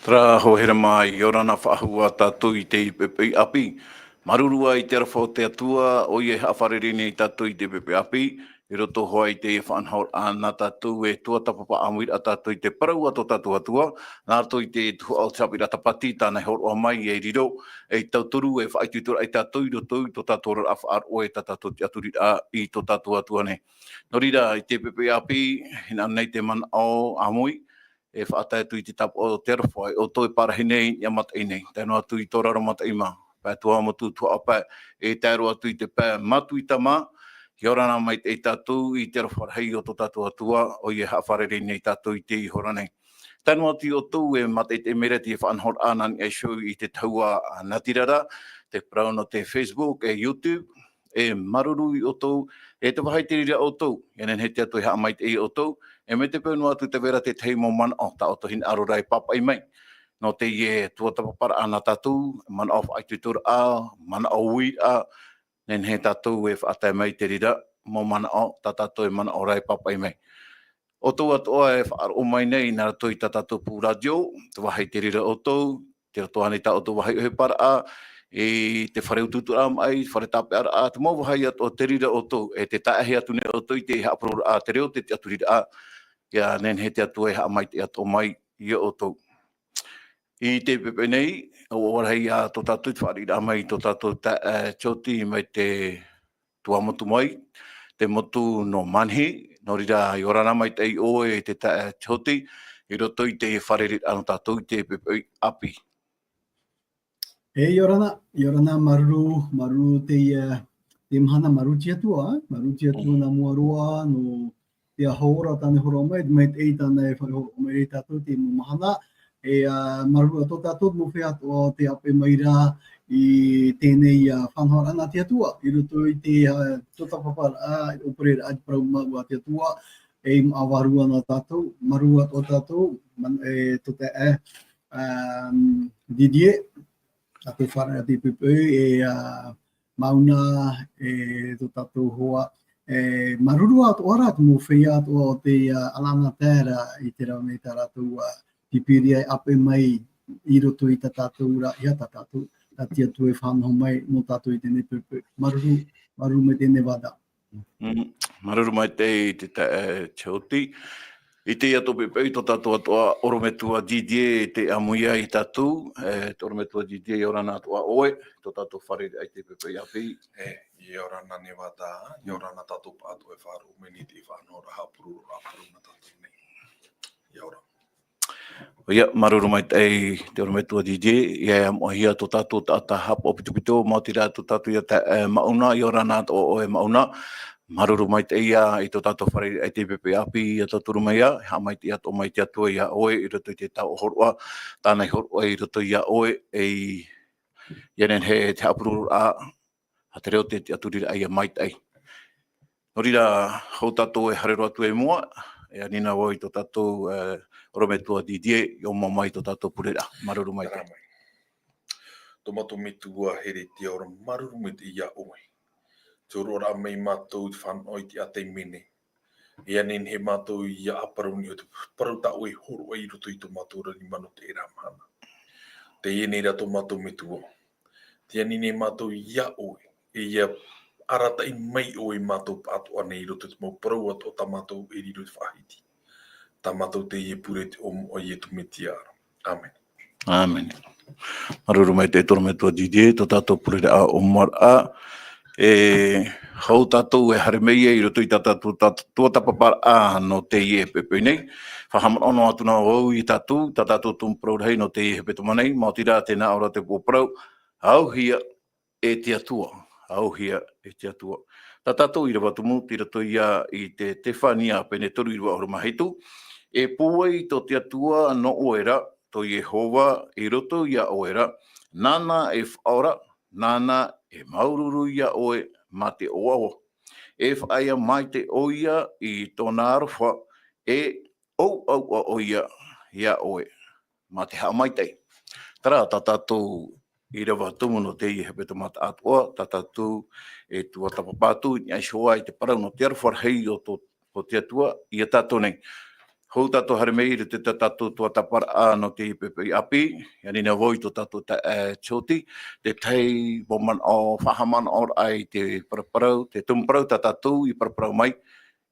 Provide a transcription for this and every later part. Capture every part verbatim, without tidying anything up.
Terā, hoa here mā, ʻia ora na faʻahou ā tātou i teie poʻipoʻi ʻāpī. Māuruuru ā i te aroha o te Atua, ʻoia e haʻafārerei nei ia tātou i teie poʻipoʻi ʻāpī, i roto hoʻi i teie faʻanahoraʻa nā tātou e tuatāpapa ʻāmuiraʻa tātou i te parau a tō tātou Atua, nā roto i te tuhaʻa o te haʻapiʻiraʻa Tāpati, tāna i hōroʻa mai e riro, ei tauturu, e faʻaitoitoraʻa ia tātou i roto i tō tātou oraraʻa faʻaroʻo e tā tātou tiʻaturiraʻa i tō tātou Atua nei. Nō reira, i teie poʻipoʻi ʻāpī, hinaʻaro nei te manaʻo ʻāmui, e faʻatae atu i te tāpaʻo o te aroha, e ʻoutou e pārahi nei, ʻia mataʻi nei. Tae noa atu i tō Raromataʻi mā, pae Tuamotu, Tuhaʻa pae, e tae roa atu i te pae Matuita mā, ʻia ora na maitaʻi tātou i te aroha rahi o tō tātou Atua, ʻoia e haʻafārerei nei ia tātou i teie hora nei. Tae noa atu ia ʻoutou e mātaʻitaʻi mai ra i te faʻanahoraʻa nā niʻa iho i te tahua natirara, te parau nō te Facebook, e YouTube, e māuruuru ia ʻoutou, e te vāhi i te reira ʻoutou, ʻia nehenehe te Atua e haʻamaitaʻi ia ʻoutou, e mai te peu noa atu tē vai ra te tahi mau manaʻo, tā ʻoutou hinaʻaro ra e pāpaʻi mai. Nō teie tuatāpaparaʻa nā tātou, manaʻo faʻaitoitoraʻa, manaʻo uiraʻa, nehenehe tātou e faʻatae mai te reira mau manaʻo, tā tātou e manaʻo ra e pāpaʻi mai. ʻOutou atoʻa e faʻaroʻo mai nei nā roto i tā tātou pū rātio, te vāhi i te reira ʻoutou, tei roto ānei tā ʻoutou vāhi ʻohiparaʻa, i te fare utuuturaʻa maʻi, fare tāpeʻaraʻa, te mau vāhi atoʻa te reira ʻoutou, e tē taeʻahe atu nei ʻoutou i te haʻapurororaʻa, te reo, te tiʻaturiraʻa, ʻia nehenehe te Atua e haʻamaitaʻi atoʻa mai ia ʻoutou. I teie poʻipoʻi nei, ʻua ʻoaʻoa rahi ā tō tātou i te fāriʻiraʻa mai i tō tātou taeaʻe Tioti mai te Tuamotu mai, te motu nō Manihi, nō reira, ʻia ora na maitaʻi ʻoe e te taeaʻe Tioti, i roto i te fārereiraʻa nō tātou i teie poʻipoʻi ʻāpī. E, ʻia ora na, ʻia ora na, māuruuru, māuruuru te, e, te mahana, māuruuru te Atua, māuruuru te Atua Mm. nā mua roa, nō te aho ora tāna i hōroʻa mai, mai te, e tāna e faʻahou mai ia tātou i teie mau mahana. E, ā, māuruuru atoʻa tātou, mau feiā atoʻa tē haʻapaʻo mai ra i teie, ā, faʻanahoraʻa nā te Atua, i roto i te, ā, tuatāpaparaʻa, ʻōpureraʻa, te parau mau a te Atua, e i maʻa vārua nā tātou, māuruuru atoʻa tātou, man-, e, tō taeaʻe, ā, Didier, ā, tō fare, ā, teie poʻipoʻi, e, ā, Mauna, e tō tātou hoa, e, māuruuru atoʻa ra, te mau feiā atoʻa o te, ā, ʻAlana Terra i te rave mai tā rātou, ā, pipiria e ʻāpeʻe mai i roto i tā tātou ra, ia tā tātou, tā te Atua e faʻanaho mai nō tātou i teie poʻipoʻi. Māuruuru, māuruuru maitaʻi Nevada. Mm, māuruuru maitaʻi te ta-, e, Tioti. I teie atu poʻipoʻi tō tātou atoʻa ʻorometua Didier tē ʻāmui ai ia tātou, e, te ʻorometua Didier, ʻia ora na atoʻa ʻoe, tō tātou fārereiraʻa i teie poʻipoʻi ʻāpī. E, ʻia ora na Nevada, ʻia ora na tātou pāʻatoʻa e faʻaroʻo mai nei i te faʻanahoraʻa haʻapurororaʻa parau nā tātou nei. ʻIa ora. ʻOia, māuruuru maitaʻi te ʻorometua Didier, ʻia, ʻia moʻehia tō tātou taʻata haʻapaʻo pitopito, maoti rā tō tātou ia ta-, e, Mauna, ʻia ora na atoʻa ʻoe Mauna, māuruuru maitaʻi ïa i tō tātou fārereiraʻa i teie poʻipoʻi ʻāpī, ʻia tauturu mai ā, e haʻamaitaʻi atoʻa mai te Atua ia ʻoe, i roto i te taoʻa hōroʻa, tāna i hōroʻa i roto ia ʻoe, e i, ʻia nehenehe te haʻapurororaʻa, a te reo, te tiʻaturiraʻa ïa maitaʻi. Nō reira, hou tātou e haere roa atu i mua, e ani na vau i tō tātou, e, ʻorometua Didier, i ʻōmua mai i tō tātou pureraʻa. Māuruuru maitaʻi. Terā mai. Tō mātou Metua here i te ao ra, māuruuru maitaʻi ïa ʻoe. Te hōroʻaraʻa mai mātou i te fānaʻo i te ʻātaʻi mai nei. E ani nei mātou ʻia ʻāparau nei ʻoe, te parau tā ʻoe i hōroʻa i roto i tō mātou ra rima nō teie mahana. Teie nei rā tō mātou Metua. Tē ani nei mātou ia ʻoe, e ʻia arataʻi mai ʻoe ia mātou pāʻatoʻa nei i roto i te mau parau atoʻa tā mātou e riro i te faʻahiti. Tā mātou teie e pure i te iʻoa o Ietu Metia ra. ʻĀmene. ʻĀmene. Māuruuru maitaʻi te ʻorometua Didier, tō tātou pureraʻa ʻōmuaraʻa. E, hou tātou e haere mai ai i roto i tā tātou, tā, tuatāpaparaʻa nō teie poʻipoʻi nei. Faʻahaʻamanaʻo noa atu na vau ia tātou, tā tātou tumu parau rahi nō teie hepetoma nei, maoti rā tē nā ʻō ra te upoʻo parau, ʻAuhia e te Atua, ʻauhia e te Atua. Tā tātou ʻīrava tumu, tei roto ïa i te Tefania pene toru ʻīrava ʻahuru mā hitu, E pūai tō te Atua nō ʻoe ra, tō Iehova i roto ia ʻoe ra, nāna e faʻaora, nāna e māuruuru ia ʻoe mā te ʻoaʻoa. E faʻaea maitaʻi ʻoia i tōna aroha, e ʻauʻauʻa ʻoia ia ʻoe mā te haʻamaitaʻi. Terā tā tātou ʻīrava tumu nō teie hepetoma taʻatoʻa, tā tātou e tuatāpapa atu, i niʻa iho ā i te parau nō te aroha rahi o tō, o te Atua ia tātou nei. Hou tātou haere mai i roto i tā tātou tuatāpaparaʻa nō te pepe ʻāpī, ʻia ani na vau i tō tātou taeaʻe Tioti, te tahi mau manaʻo, faʻahaʻamanaʻoraʻa i te paraparau, te tumu parau tā tātou i paraparau mai,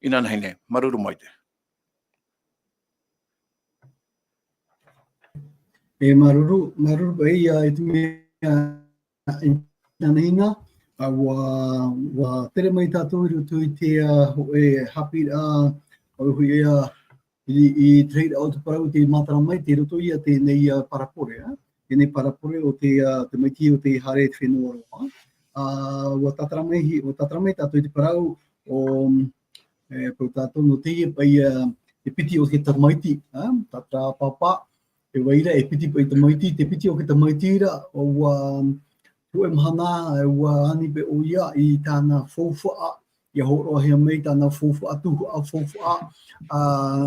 inānahi nei, māuruuru maitaʻi. E māuruuru, māuruuru paʻi, ā, i te mea, inānahi na, ā, ʻua, ʻua tere mai tātou i roto i te, ā, hōʻē haʻapiʻiraʻa, ā, hōʻē, ā, i, i te reira o te parau tei mātara mai, tei roto ia teie nei, ā, parapore, ā. Teie nei parapore o te, ā, tamaiti o tei haere i te fenua roa. Ā, ʻua tātara mai, ʻua tātara mai tātou i te parau o, e, parau tātou nō teie paʻi, ā, te piti o te tamaiti, ā, tātara pāpā, e vai ra, e piti paʻi tamaiti, te piti o te tamaiti ra, ʻua, hōʻē mahana, ʻua ani paʻi ʻoia i tāna faufaʻa, ʻia hōroʻahia mai tāna faufaʻa, tuhaʻa faufaʻa, ā,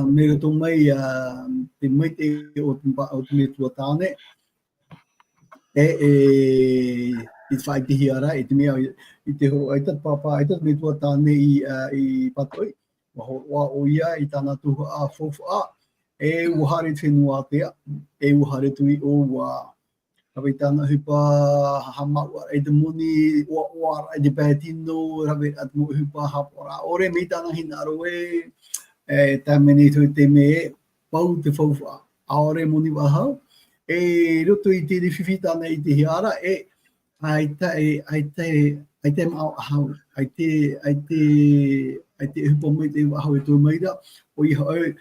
mai roto mai, ā, te maitaʻi o te pa-, o te metua tāne. E, e, i te faʻaʻitehia ra, i te mea, i te hōroʻa, ʻaita te pāpā, ʻaita te metua tāne i, ā, i Patoʻi, ʻua hōroʻa ʻoia i tāna tuhaʻa faufaʻa, e ʻua haere i te fenua ātea, e ʻua haere atu i ʻō, ʻua rave i tāna ʻohipa, haʻamāuʻaraʻa i te moni, ʻoaʻoaraʻa i te pae tino, rave atu mau ʻohipa, haʻapaʻoraʻa ʻore, mai tāna hinaʻaro ē, e, tae mai nei atu i te mea ē, pau te faufaʻa, ʻaore moni faʻahou, e, i roto i te fifi tāna i ʻitehia ra, e, ʻaita e, ʻaita e, ʻaita e maʻa faʻahou, ʻaita, ʻaita, ʻaita e ʻohipa maitaʻi faʻahou e toe mai ra, ʻoia hoʻi,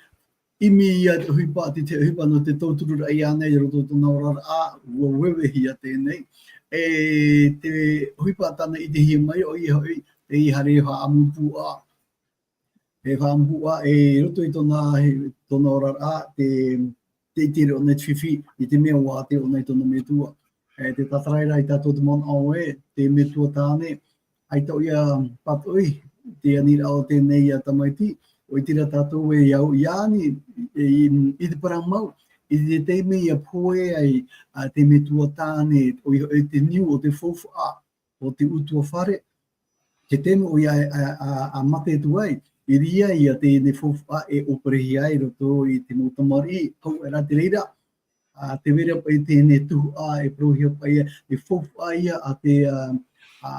ʻimi ia te ʻohipa, te, te ʻohipa nō te tautururaʻa iāna i roto i tōna oraraʻa, ʻua vevehia teie nei. E te ʻohipa tāna i ʻitehia mai, ʻoia hoʻi, tei haere faʻaʻamu pūʻā. E faʻaʻamu pūʻā, e roto i tōna, tōna oraraʻa, te, te ʻite ra ʻōna i te fifi, i te mea ʻua ʻātea ʻōna i tōna metua. E te tātaraʻa ra ia tātou te manaʻo ē, te metua tāne, ʻaita ʻoia Patoʻi, te aniraʻa o teie nei tamaiti, ʻua ʻite ra tātou ē ʻia, ʻia ani, e, i, i te parau mau, i te taime ʻia pohe ai, ā, te metua tāne, ʻoia hoʻi te niu o te faufaʻa, o te ʻutuāfare, te taime ʻoia ʻa, ʻa, ʻa, ʻa mate atu ai, i reira ia teie faufaʻa e ʻōperehia ai i roto i te mau tamariʻi, hau aʻe rā te reira, ā, tē vai ra paʻi teie tuhaʻa e parauhia paʻi ia, e faufaʻa ia a te, ā, ā,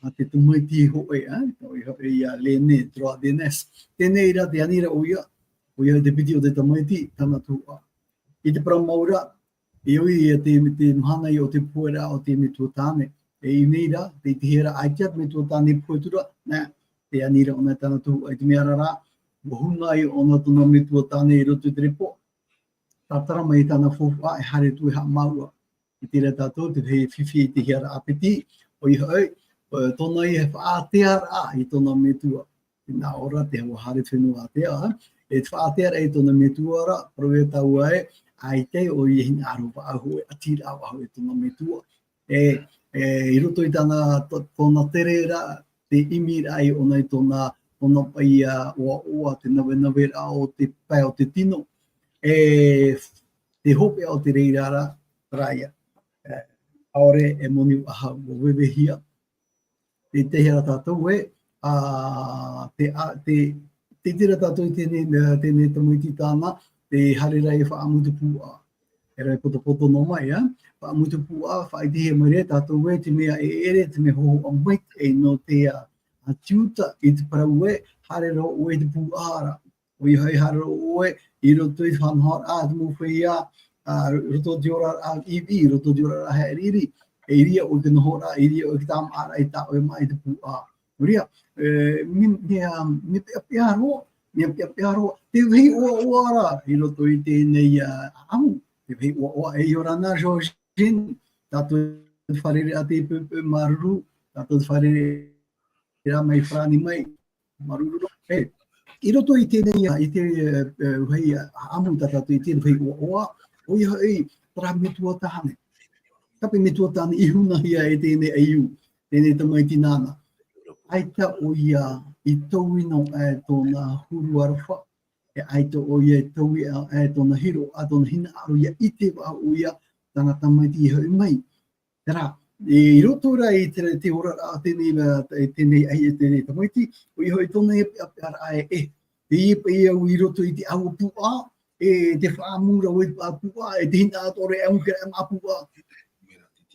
a te tamaiti hōʻē, ā, ʻoia hoʻi ia l'aîné, droit d'aînesse. Teie rā te aniraʻa ʻoia, ʻoia te piti o te tamaiti, tāna tuhaʻa. I te parau mau ra, e ʻoi ia te, te mahana ia o te poheraʻa o te metua tāne. E i ʻō nei rā, tē ʻitehia ra, ʻaita te metua tāne e pohe atu ra, nā, te aniraʻa ʻōna i tāna tuhaʻa, i te mea ra rā, ʻua huna ai ʻōna tōna metua tāne i roto i te repo, tātara mai i tāna faufaʻa e haere atu e haʻamāuʻa. ʻIte ra tātou te vāhi fifi i te hiaraʻa piti, ʻoia hoʻi, e, tōna ia faʻaʻātearaʻa i tōna metua. Nā ʻō ra te ʻua haere i te fenua ātea, e te faʻaʻātearaʻa i tōna metua ra, parau ia tāua ē, ʻaita ʻoia e hinaʻaro faʻahou e ʻati ra faʻahou i tōna metua. E, e, i roto i tāna, tō-, tōna tere ra, te ʻimiraʻa ʻōna i tōna, tōna paʻi ʻoaʻoa, te navenaveraʻa o te pae o te tino. E, te hopeʻa o te reira ra, terā ia. E, ʻaore e moni faʻahou, ʻua vevehia. Tē ʻitehia ra tātou ē, ā, te, ā, te, tē ʻite ra tātou i teie, ā, teie tamaiti tāna, tē haere ra e faʻaʻamu i te pūʻā. E rave potopoto noa mai, ā, faʻaʻamu i te pūʻā, faʻaʻitehia mai ra tātou ē, te mea e ʻere, te mea hōhoʻa maitaʻi nō te, ā, ā, tiuta i te parau ē, haere roa ʻoe i te pūʻā ra. ʻOia hoʻi, haere roa ʻoe i roto i te faʻanahoraʻa a te mau feiā, ā, roto i te oraraʻa ʻivi, roto i te oraraʻa haʻapiʻiraʻa, e i reira ʻoe i te nohoraʻa, i reira ʻoe i te tāmāʻaraʻa, e tā ʻoe maʻa i te pūʻā. Nō reira, e, mea, mea, mea peʻapeʻa roa, mea peʻapeʻa roa, te vāhi ʻoaʻoa ra, i roto i teie, ā, ʻaʻamu, te vāhi ʻoaʻoa, e ʻia ora na Georgine, tātou te fārerei atu i te peu, peu māuruuru, tātou te fārerei ra mai farāni mai, Māuruuru. E, i roto i teie, i te, e, e, vāhi ʻaʻamu tā tātou i te vāhi ʻoaʻoa, ʻoia hoʻi, terā metua tāne. Tāpaʻo metua tāne i hunahia e teie ʻaiū, teie tamaiti nāna. ʻAita ʻoia i taui noa aʻe tōna huru aroha, e ʻaita ʻoia i taui aʻe tōna hiroʻa, tōna hinaʻaro ʻia ʻite faʻahou ʻoia, tāna tamaiti i hoʻi mai. Terā, i roto rā i te, te oraraʻa a teie, ā, teie, ʻaita teie tamaiti, ʻoia hoʻi tōna ia peʻapeʻaraʻa ē, e, Teie paʻi au i roto i te ʻāua puʻa, e te faʻaʻamu ra ʻoe i te puʻa, e te hinaʻaro atoʻa e ʻamu i te ʻāua puʻa.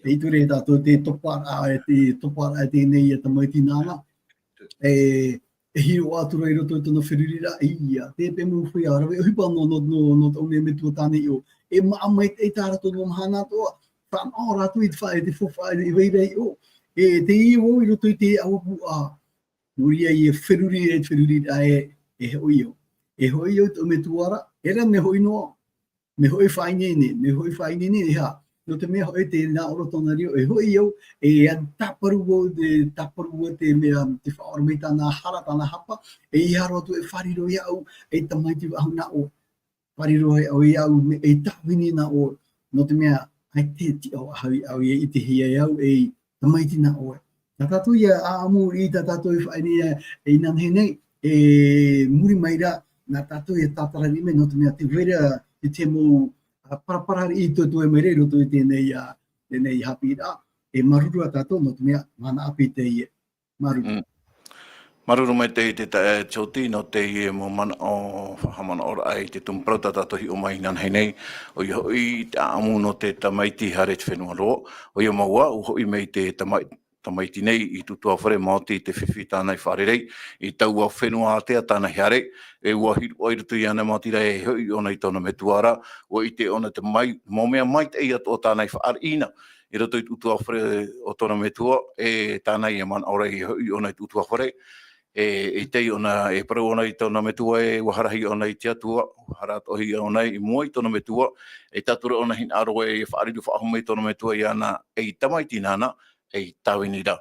Tē ʻite ra tātou te topa ra, e te topa ra, e teie nei ia tamaiti nāna. E, e hiroʻa atu ra i roto i tōna feruriraʻa, ʻia, te pae mau feiā rave ʻohipa nō, nō, nō, nō tō ʻoe nei metua tāne i ʻō. E maʻa mai te, tā rātou mau mahana atoʻa, faʻanaho rātou i te fa-, i te faufaʻa i vai ra i ʻō. E, teie vau i roto i te ʻāua puʻa, nō reira e feruri, e feruri ra e, e hoʻi au. E hoʻi au i tō metua ra, e rā mea hoʻi noa. Mea hoʻi faʻaineine, mea hoʻi faʻaineine, e aha. Nō te mea hoʻi te nā ʻō ra tōna reo, e hoʻi au, e an tāparu au, te tāparu au te mea, te faʻaora mai tāna hara, tāna hapa, e ʻeiaha roa atu e fārerei iāʻu, e tamaiti faʻahou nā ʻoe. Fārerei iāʻu, e iāʻu, me, e tāvini nā ʻoe. Nō te mea, ʻaita e tiʻa faʻahou iāʻu, e ʻitehia e au, e tamaiti nā ʻoe. Tā tātou ia ʻāʻamu i tā tātou e faʻaineine, e inanahi nei, e muri mai ra, nā tātou e tātarariʻi mai, nō te mea te vai ra, te, te mau, ā, parapararaʻa i toetoe mai ra i roto i teie nei, ā, teie nei haʻapiʻiraʻa, e māuruuru ā tātou, nō te mea, mahana ʻāpī teie. Māuruuru. Mm. Māuruuru maitaʻi te taeaʻe Tioti, nō teie mau manaʻo, faʻahaʻamanaʻoraʻa i te tumu parau tā tātou i hiʻo mai inanahi nei, ʻoia hoʻi te ʻāʻamu nō te tamaiti haere i te fenua roa, ʻoia mau ā, ʻua hoʻi mai te tamai-, tamaiti nei i te ʻutuāfare, maoti te fifi tāna i fārerei, i taua fenua ātea tāna i haere, e ʻua hiroʻa i roto iāna maoti rā e hoʻi ʻōna i tōna metua ra, ʻua ʻite ʻōna te mai-, mau mea maitaʻi atoʻa tāna i fāriʻi na, i roto i te ʻutuāfare o tōna metua, e tāna ia manaʻo ra e hoʻi ʻōna i te ʻutuāfare, e, e ʻite ʻōna, e parau ʻōna i tōna metua, e ʻua harahi ʻōna i te Atua, ʻua hara atoʻahia ʻōna i mua i tōna metua, e tauturu ʻōna hinaʻaro e fāriʻi faʻahou mai tōna metua iāna, ei tamaiti nāna, ei tāvini ra.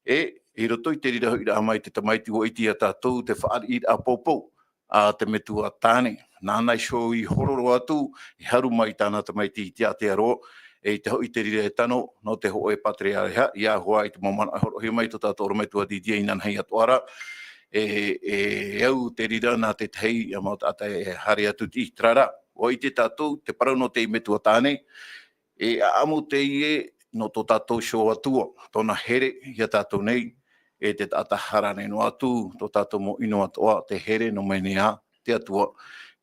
E, i roto i te reira hoʻiraʻa mai te tamaiti ʻua ʻite ia tātou te fāriʻiraʻa poupou, a te metua tāne. Nāna iho i hōroʻa atu, e haru mai tāna tamaiti i te Aotearoa, e i te hoʻi te reira e tano, nō te hōʻē pātereareha, ʻia hōroʻa i te mau manaʻo e hōroʻahia mai tō tātou ʻorometua Didier inanahi atoʻa ra, e, e au te reira nā te tahi, ā, mau taʻata e haere atu i te, terā rā. ʻUa ʻite tātou, te parau nō te metua tāne, e ʻāʻamu teie nō tō tātou iho Atua, tōna here ia tātou nei, e te taʻata haere noa atu, tō tātou mau ʻino atoʻa, te here nō mai nei ā te Atua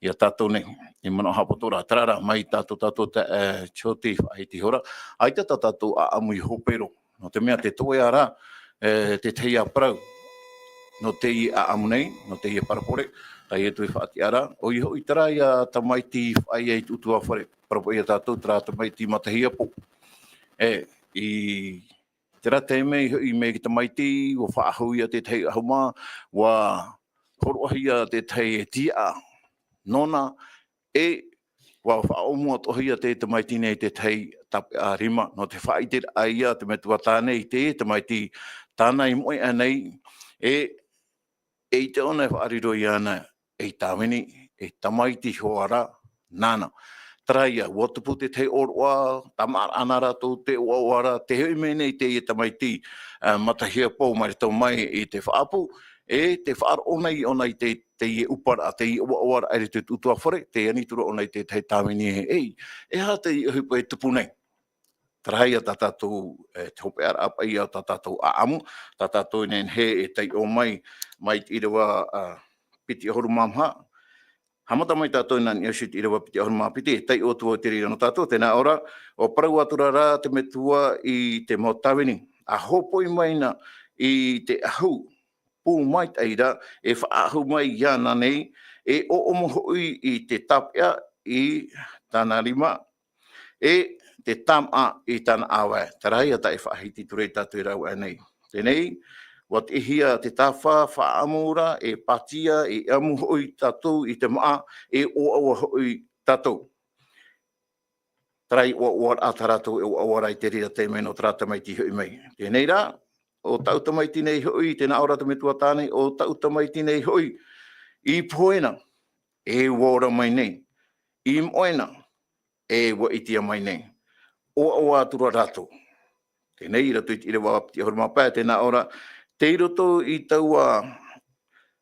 ia tātou nei. E manaʻo haʻapoto ra, terā rā, mai tā tō tātou te, e, Tioti faʻahiti ihora, ʻaita tā tātou ʻāʻamu i hope roa, nō te mea te toeʻa ra, e, te tahi ā parau, nō teie ʻāʻamu nei, nō teie parabole, tae atu i faʻatiʻaraʻa, ʻoia hoʻi terā ia tamaiti i faʻaea i te ʻutuāfare, parau ia tātou, terā tamaiti matahiapo. E, i terā taime i hoʻi mai te tamaiti, ʻua faʻahou ia te tahi ʻahu mā, ʻua hōroʻahia te tahi e tiaʻa nōna, e ʻua faʻaʻōmu atoʻahia te tamaiti nei te tahi tāpeʻa rima, nō te faʻaʻiteraʻa ia te metua tāne i te tamaiti tāna i moʻe aʻe nei, e, e ʻite ʻōna e faʻariro iāna, ei tāvini, ei tamaiti hoʻi ra, nāna. Terā ia, ʻua tupu te tahi ʻōroʻa, tāmāʻaraʻa na rātou te ʻoaʻoa ra, tē hoʻi mai nei teie tamaiti, ā, matahiapo mai roto mai i te faʻaʻapu, e tē faʻaroʻo nei ʻōna i te, teie ʻupaʻaraʻa, teie ʻoaʻoaraʻa i roto i te ʻutuāfare, tē ani atu ra ʻōna i te tahi tāvini e, ei, e aha teie ʻohipa e tupu nei? Terā ia tā tātou, e, te hopeʻaraʻa paʻi ia tā tātou ʻāʻamu, tā tātou e nehenehe e taiʻo mai, mai te ʻīrava, ā, piti ʻahuru mā maha. Haʻamata mai tātou i nā niʻa iho i te ʻīrava piti ʻahuru mā piti, e taiʻo atu vau i te reira nō tātou, tē nā ʻō ra, ʻua parau atu ra rā te metua i te mau tāvini, ʻa hōpoi mai na i te ʻahu, pū maitaʻi ra, e faʻaʻahu mai iāna nei, e ʻoʻomo hoʻi i te tāpeʻa i tāna rima, e te tāmaʻa i tāna ʻāvae. Terā ia tā e faʻahiti atu ra ia tātou e rave nei. Teie nei, ʻua tiʻahia te tāfa, faʻaʻamu ra, e pātia, e ʻamu hoʻi tātou i te māʻa, e ʻoaʻoa hoʻi tātou. Terā ia ʻoaʻoaraʻa tā rātou e ʻoaʻoa ra i te reira taime nō terā tamaiti i hoʻi mai. Teie nei rā, ʻo tāʻu tamaiti nei hoʻi, tē nā ʻō ra te metua tāne, ʻo tāʻu tamaiti nei hoʻi, i pohe na, e ʻua ora mai nei, i moʻe na, e ʻua ʻitea mai nei. ʻOaʻoa atu ra rātou. Teie nei, i roto i te ʻīrava piti ʻahuru mā pae, tē nā ʻō ra, tei roto i taua,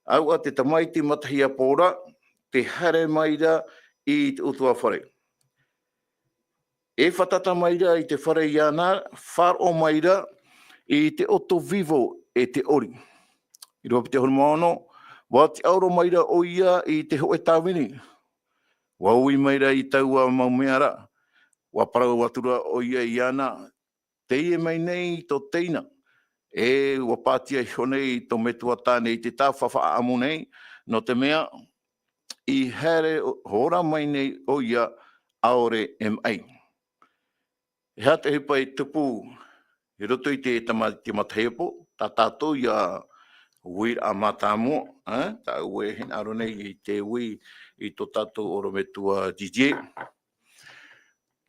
ʻaua te tamaiti matahiapo ra, tē haere mai ra i te ʻutuāfare. E fātata mai ra i te fare iāna, faʻaroʻo mai ra i te ʻoto vivo e te ʻori. ʻĪrava piti ʻahuru mā ono, ʻUa tiʻaoro maira ʻoia i te hōʻē tāvini. ʻUa ui maira i taua mau mea ra. ʻUa parau atu ra ʻoia iāna, teie mai nei tō teina. E ʻua pātia iho nei tō metua tāne i te tāfa faʻaʻamu nei, nō te mea, i haere hora mai nei ʻoia ʻaore e maʻi. E aha te ʻohipa i tupu i roto i te tama-, te matahiapo, tā tātou ia uiraʻa mātāmua, ā, tāʻu e hinaʻaro nei i te ui i tō tātou ʻorometua Didier.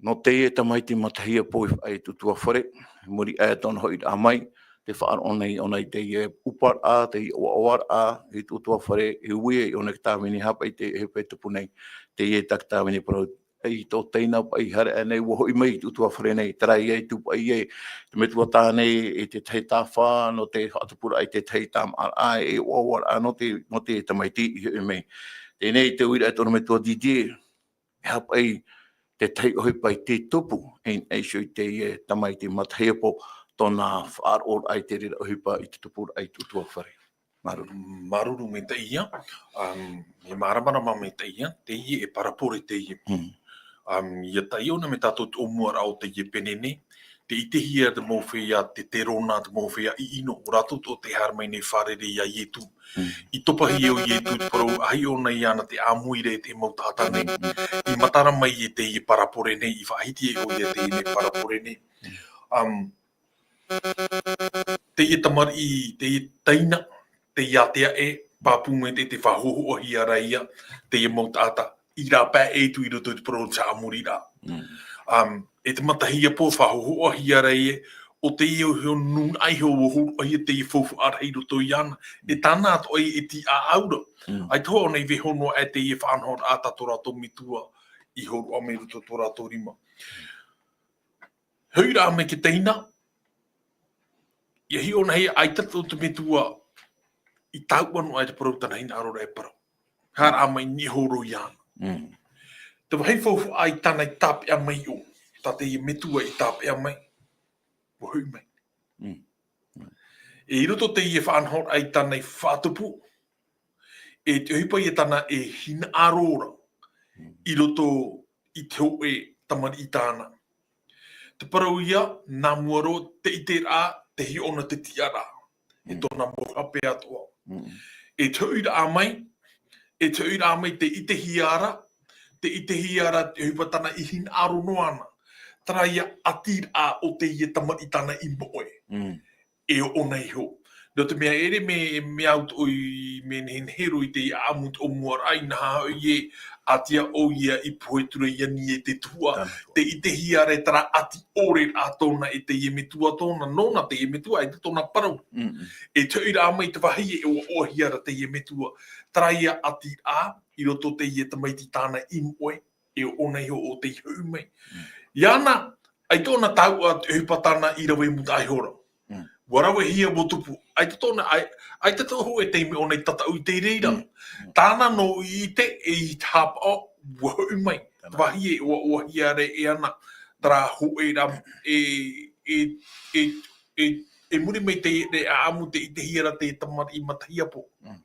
Nō teie tamaiti matahiapo i faʻaʻite i te ʻutuāfare, i muri aʻe i tōna hoʻiraʻa mai, tē faʻaroʻo nei ʻōna i teie ʻupaʻaraʻa, teie ʻoaʻoaraʻa i te ʻutuāfare, i ui ai ʻōna i te tāvini, haʻapaʻo i te ʻohipa i tupu nei, teie taku tāvini parau, i tō teina paʻi haere aʻe nei, ʻua hoʻi mai i te ʻutuāfare nei, terā ia i tupu ai e te metua tāne i te tahi tāfa, nō te faʻatupuraʻa i te tahi tāmāʻaraʻa, e ʻoaʻoaraʻa nō te, nō te tamaiti i hoʻi mai. Teie nei te uiraʻa i tōna metua Didier, e aha paʻi te tahi ʻohipa i te tupu, e, e iho i teie tamaiti matahiapo, tōna faʻaroʻoraʻa i te reira ʻohipa i te tupuraʻa i te ʻutuāfare. Māuruuru. Māuruuru maitaʻi ia, um, e māramarama maitaʻi ia, teie e parapore teie. Mm. Um, ʻia taiʻo na mai tātou te ʻōmuaraʻa o teie pene nei, tē ʻitehia te mau feiā teterona, te mau feiā ʻiʻino, ʻo rātou tō te haere mai nei fārerei iā Ietu. Mm. I topahia ʻo Ietu te parau, ʻahiʻo na iāna te ʻāmui ra i te mau taʻata nei. Mm. I matara mai i teie parapore nei, i faʻahiti ai ʻoia teie parapore nei. Mm. Um, teie tamariʻi, teie teina, teie ātea ē, pāpū mai te, tē faʻahohoʻahia ra ia, teie mau taʻata, i rāpae atu i roto i te parau o te haʻamoriraʻa. Mm. Um, e te matahiapo faʻahohoʻahia ra ia, ʻo teie iho nūnaʻa iho ʻua hōroʻahia teie faufaʻa rahi i roto iāna, e tāna atoʻa e tīaʻau ra. Mm. ʻAita hoʻi ʻōna i vaiiho noa aʻe teie faʻanahoraʻa tā tō rātou metua i hōroʻa mai i roto i tō rātou rima. Hoʻiraʻa mai te teina, ʻia hiʻo na hia ʻaita tō te metua i taua noa aʻe te parau, tāna hinaʻaro ra e parau. Haere mai i niʻa iho roa iāna. Mm. Te vāhi faufaʻa i tāna i tāpeʻa mai iho, tā teie metua i tāpeʻa mai, ʻua hoʻi mai. Mm. Mm. E i roto teie faʻanahoraʻa i tāna i faʻatupu, e te ʻohipa ia tāna e hinaʻaro ra, mm, i roto i te hōʻē tamariʻi tāna. Te parau ia, nā mua roa, te ʻiteraʻa, tē hiʻo na te tiʻaraʻa. E, mm, tōna mau hape atoʻa. Mm. E te hoʻiraʻa mai, e te hoʻiraʻa mai tē ʻitehia ra, tē ʻitehia ra te ʻohipa tāna i hinaʻaro noa na. Terā ia ʻatiraʻa o teie tamariʻi tāna i moʻe. Mm. E ʻōna iho. Nō te mea ʻere mea, mea au atoʻa i mea nehenehe roa i te ʻāʻamu ʻōmuaraʻa, inaha hoʻi e ʻati ʻoia i pohe atu ra i ani e te tuhaʻa. Tāna tuhaʻa. Tē ʻitehia ra terā ʻati ʻore ra tōna e teie metua tōna, nōna teie metua, ʻaita tōna parau. Mm, mm. E te hoʻiraʻa mai te vāhi e ʻoaʻoahia ra teie metua. Terā ia ʻatiraʻa i roto teie tamaiti tāna i moʻe, e ʻōna iho ʻo tei hoʻi mai. Mm. Iāna, ʻaita ʻōna taua te ʻohipa tāna i rave i mūtaʻa iho ra. Mm. ʻUa ravehia, ʻua tupu. ʻAita tōna, ʻai-, ʻaita tō hōʻē taime ʻōna i tataʻu i te reira. Mm. Mm. Tāna noa i ʻite, e i te haʻapaʻo, ʻua hoʻi mai. Tāna. Te vāhi e ʻoaʻoahia ra e ana, terā hōʻē ra, e, e, e, e, e muri mai te, te ʻāʻamu tē ʻitehia ra te tamariʻi matahiapo. Mm.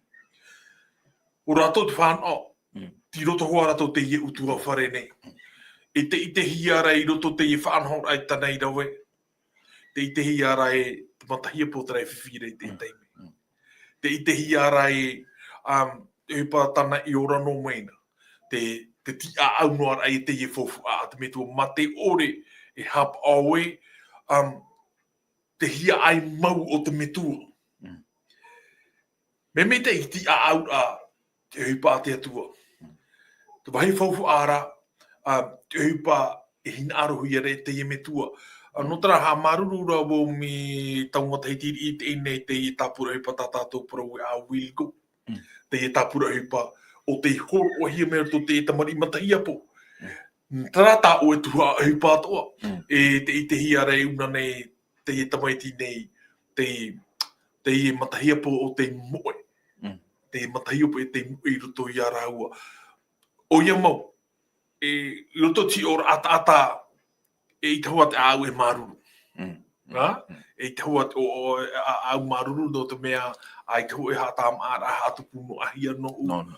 ʻO rātou te fānaʻo, mm, tei roto hoʻi rātou teie ʻutuāfare nei. E tē ʻitehia ra i roto teie faʻanahoraʻa i tāna i rave. Tē ʻitehia ra e te matahiapo terā e fifi ra i te, mm, taime. Mm. Tē ʻitehia ra e, um, e pā tāna i ora noa mai na. Te, te tīaʻau noa ra i teie faufaʻa a te metua mā te ʻore e haʻapaʻo ē, um, te hiaʻai mau o te metua. Mm. Mea maitaʻi te tīaʻauraʻa, te ʻohipa a te Atua. Mm. Te vāhi faufaʻa ra, ā, te ʻohipa e hinaʻarohia ra e teie metua. Ā, nō terā, haʻamāuruuru ra vau mai taua matahiti i teie nei, teie tāpura ʻohipa tā tātou parau ē, ā, Wilco. Mm. Teie tāpura ʻohipa, ʻo tei hōroʻahia mai roto i te tamariʻi matahiapo. Mm. Terā tā ʻoe tuhaʻa ʻohipa atoʻa. Mm. E tē ʻitehia ra e ʻūna nei teie tamaiti nei, tei, teie matahiapo ʻo tei moʻe. Mm. Teie matahiapo e tei moʻe i roto ia rāua. ʻOia mau, e, i roto i te ora ʻataʻata, eʻita hoʻi te ʻāʻau e māuruuru. Mm. Ā? I te hua, ʻo, ʻo, ʻa, ʻa, au māuruuru nō te mea, ʻaita hōʻē haʻatāmāʻaraʻa, haʻatupu noa hia nōʻu. No, no.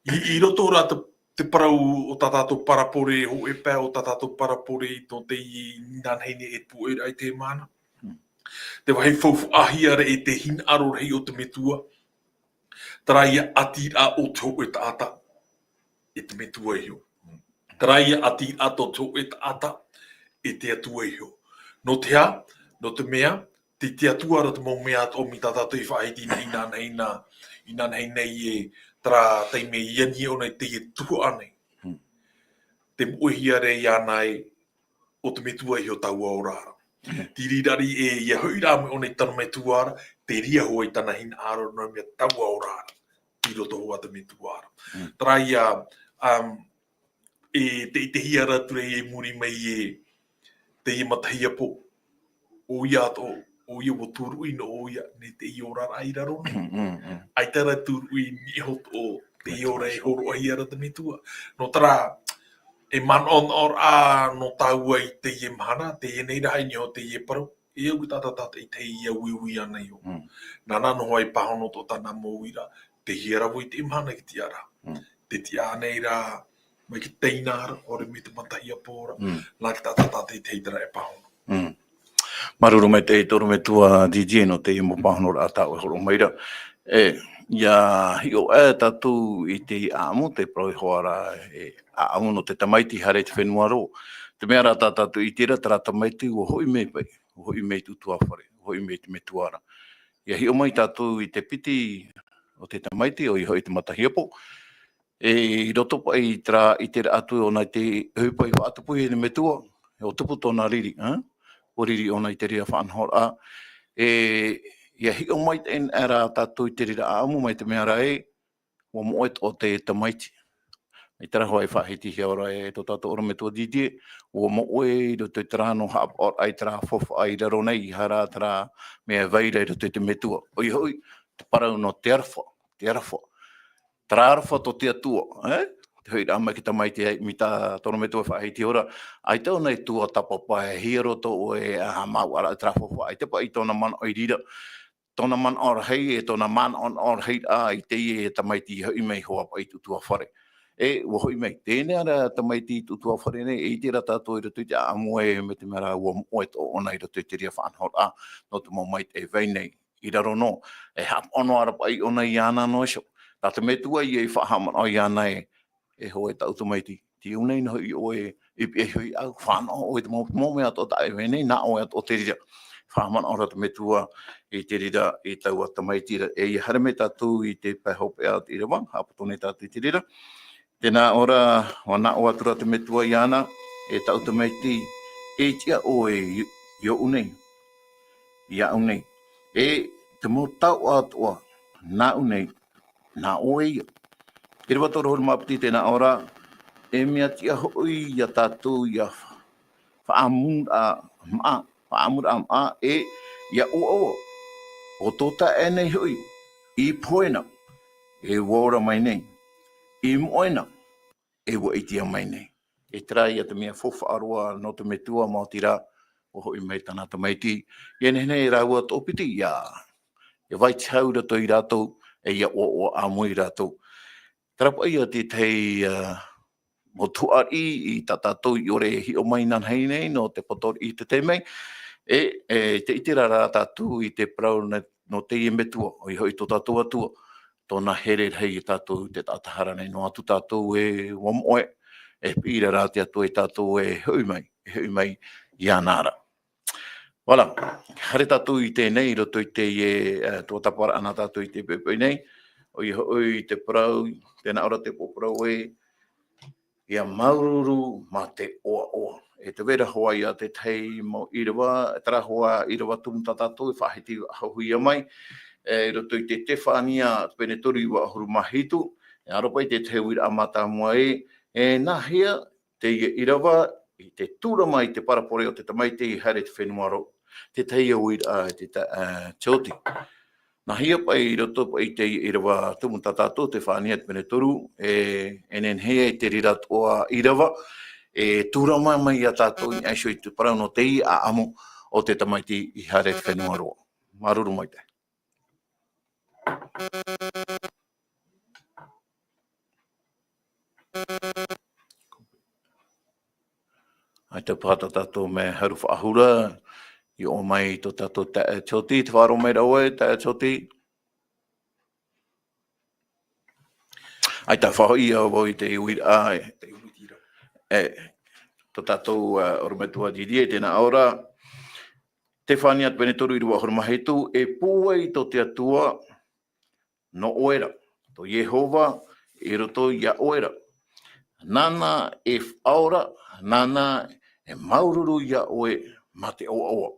I, i roto rā te, te parau o tā tātou parapore, hōʻē pae o tā tātou parapore i tō teie inanahi nei e pūʻoiraʻa i te mahana. Te vāhi faufaʻahia ra e te hinaʻaro rahi o te metua. Terā ia ʻatiraʻa o te hōʻē taʻata e te metua iho. Terā ia ʻatiraʻa tō te hōʻē taʻata e te Atua iho. Nō te aha? Nō te mea, te, te Atua ra te mau mea atoʻa mai tā tātou i faʻahiti nei, inanahi nei, inanahi nei e terā taime i ani ʻōna i teie tuhaʻa nei. Te moʻehia ra iāna e, ʻo te metua iho taua ora ra. Te reira e, ia hoʻi rā mai ʻōna i tana metua ra, te reira hoʻi tāna hinaʻaro nō te mea taua ora ra. I roto hoʻi te metua ra. Terā ia, um, e te, i te hia ra atu ra i muri mai e teie matahiapo. ʻOia atoʻa, ʻoia ʻua tūruʻi nō ʻoia, nei teie oraraʻa i raro nei. ʻAita rā tūruʻi niʻa iho atoʻa, teie ora e hōroʻahia ra te metua. Nō terā, e manaʻonaʻoraʻa nō tāua i teie mahana, teie nei rahi nei o teie parau, e au te taʻata tātaʻitahi ia uiui ana iho. Nāna noa e pāhono atoʻa tāna mau uiraʻa, te hia ra vau i teie mahana ki te tiʻa ra. Te tiʻa nei rā, mai te teina ra, ʻaore mai te matahiapo ra, nā te taʻata tātaʻitahi terā e pāhono. Māuruuru maitaʻi tō ʻorometua D J nō teie mau pāhonoraʻa tā ʻoe e hōroʻa mai ra. E, ia hiʻo aʻe tātou i te ʻāʻamu, te parau e hoa ra, e ʻāʻamu nō te tamaiti haere i te fenua ra. Te mea rā tā tātou i ʻite ra, terā tamaiti ʻua hoʻi mai paʻi, ʻua hoʻi mai i te ʻutuāfare, ʻua hoʻi mai i te metua ra. Ia hiʻo mai tātou i te piti o te tamaiti, ʻoia hoʻi te matahiapo. E, i roto paʻi i terā, i terā atu ʻōna i te, e, paʻi faʻatupu i te metua, ʻua tupu tōna riri, ā? ʻUa riri ʻōna i te reira faʻanahoraʻa. E, ia hiʻo mai te, e, rā tātou i te reira ʻāʻamu mai te mea ra e, ʻua moʻe atoʻa te tamaiti. I terā hoʻi e faʻahitihia ora e tō tātou ʻorometua D J, ʻua moʻe i roto i terā nō haʻapaʻoraʻa i terā faufaʻa i raro nei, ʻaita rā terā mea e vai ra i roto i te metua. ʻOia hoʻi, te parau nō te aroha, te aroha. Terā aroha tō te Atua, e? Te hoʻiraʻa mai te tamaiti ai, mai tā tō ʻorometua e faʻahiti ora, ʻaita ʻōna e tuatāpapa, e hia roa tō ʻoe, ā, haʻamāuʻaraʻa i terā faufaʻa, ʻaita paʻi tōna manaʻo i reira, tōna manaʻo rahi, e tōna manaʻonaʻo rahi, ā, i teie tamaiti i hoʻi mai hoʻi paʻi i te ʻutuāfare. E, ʻua hoʻi mai, teie nei rā tamaiti i te ʻutuāfare nei, e ʻite ra tātou i roto i te ʻāʻamu e, mai te mea rā ʻua moʻe atoʻa ʻōna i roto i te reira faʻanahoraʻa, nō te mau maitaʻi e vai nei, i raro noa, e haʻapaʻo noa ra paʻi ʻōna iāna noa iho. Tā te metua ia i faʻahaʻamanaʻo iāna e, e hōʻē taʻu tamaiti. Te au nei nā hoʻi ʻoe, e piʻi hoʻi au, fānaʻo ʻoe i te mau, mau mea atoʻa tā ʻoe e vai nei, nā ʻoe atoʻa te reira. Faʻahaʻamanaʻo ra te metua i te reira, i taua tamaiti ra. E ia haere mai tātou i te pae hopeʻa o te ʻīrava, haʻapoto nei tātou i te reira. Tē nā ʻō ra, ʻua nāʻō atu ra te metua iāna, e taʻu tamaiti, e tiʻa ʻoe i, iāʻu nei, iāʻu nei. E te mau taoʻa atoʻa, nāʻu nei, nā ʻoe ia. ʻĪrava toru ʻahuru mā piti tē nā ʻō ra, e mea tiʻa hoʻi ia tātou ʻia fa-, faʻaʻamuraʻa maʻa, faʻaʻamuraʻa maʻa, e ʻia ʻoaʻoa. ʻO tō taeaʻe nei hoʻi, i pohe na, e ʻua ora mai nei. I moʻe na, e ʻua ʻitea mai nei. E terā ia te mea faufaʻa roa nō te metua, maoti rā, ʻua hoʻi mai tāna tamaiti. ʻIa nehenehe rāua toʻopiti, ʻia, ʻia vai te hau i roto ia rātou, e ʻia ʻoaʻoa ʻāmui rātou. Terā paʻi ia te tahi, ā, mau tuhaʻa riʻi tā tātou i ʻore e hiʻo mai inanahi nei, nō te poto riʻi i te taime. E, e, tē ʻite ra rā tātou i te parau nei, nō teie metua, ʻoia hoʻi tō tātou Atua, tōna here rahi ia tātou, te taʻata hara nei noa atu tātou e ʻua moʻe, e piʻi ra rā te Atua ia tātou e hoʻi mai, e hoʻi mai iāna ra. Voilà, haere tātou i teie nei, i roto i teie, e, tuatāpaparaʻa nā tātou i teie poʻipoʻi nei, ʻoia hoʻi te parau, tē nā ʻō ra te upoʻo parau e, ʻia māuruuru mā te ʻoaʻoa. E tē vai ra hoʻi ia te tahi mau ʻīrava, terā hoʻi ʻīrava tumu tā tātou e faʻahiti faʻahou mai, e, i roto i te Tefania pene toru ʻīrava ʻahuru mā hitu, e aro paʻi te tahi uiraʻa mātāmua e, e nāhea teie ʻīrava i te tūrama i te parapore o te tamaiti i haere i te fenua ra. Te tahi uiraʻa, te ta-, ā, tioti. Nāhea paʻi i roto paʻi i te ʻīrava tumu tā tātou, Tefania pene toru, e, e nehenehe i te reira atoʻa ʻīrava, e tūrama mai ia tātou i niʻa iho i te parau nō teie ʻāʻamu, o te tamaiti i haere i te fenua roa. Māuruuru maitaʻi. ʻAita paha tā tātou mea haru faʻahou ra, i ʻō mai tō tātou taeaʻe Tioti, tē faʻaroʻo mai ra ʻoe, taeaʻe Tioti. ʻAita faʻahoʻi ia vau i te uiraʻa, e, e, tō tātou, ā, ʻorometua Didier, tēnā ʻoe ra. Tefania pene toru ʻīrava ʻahuru mā hitu, e pūai tō te Atua nō ʻoe ra, tō Iehova i roto iā ʻoe ra. Nāna e faʻaora, nāna e māuruuru iā ʻoe mā te ʻoaʻoa.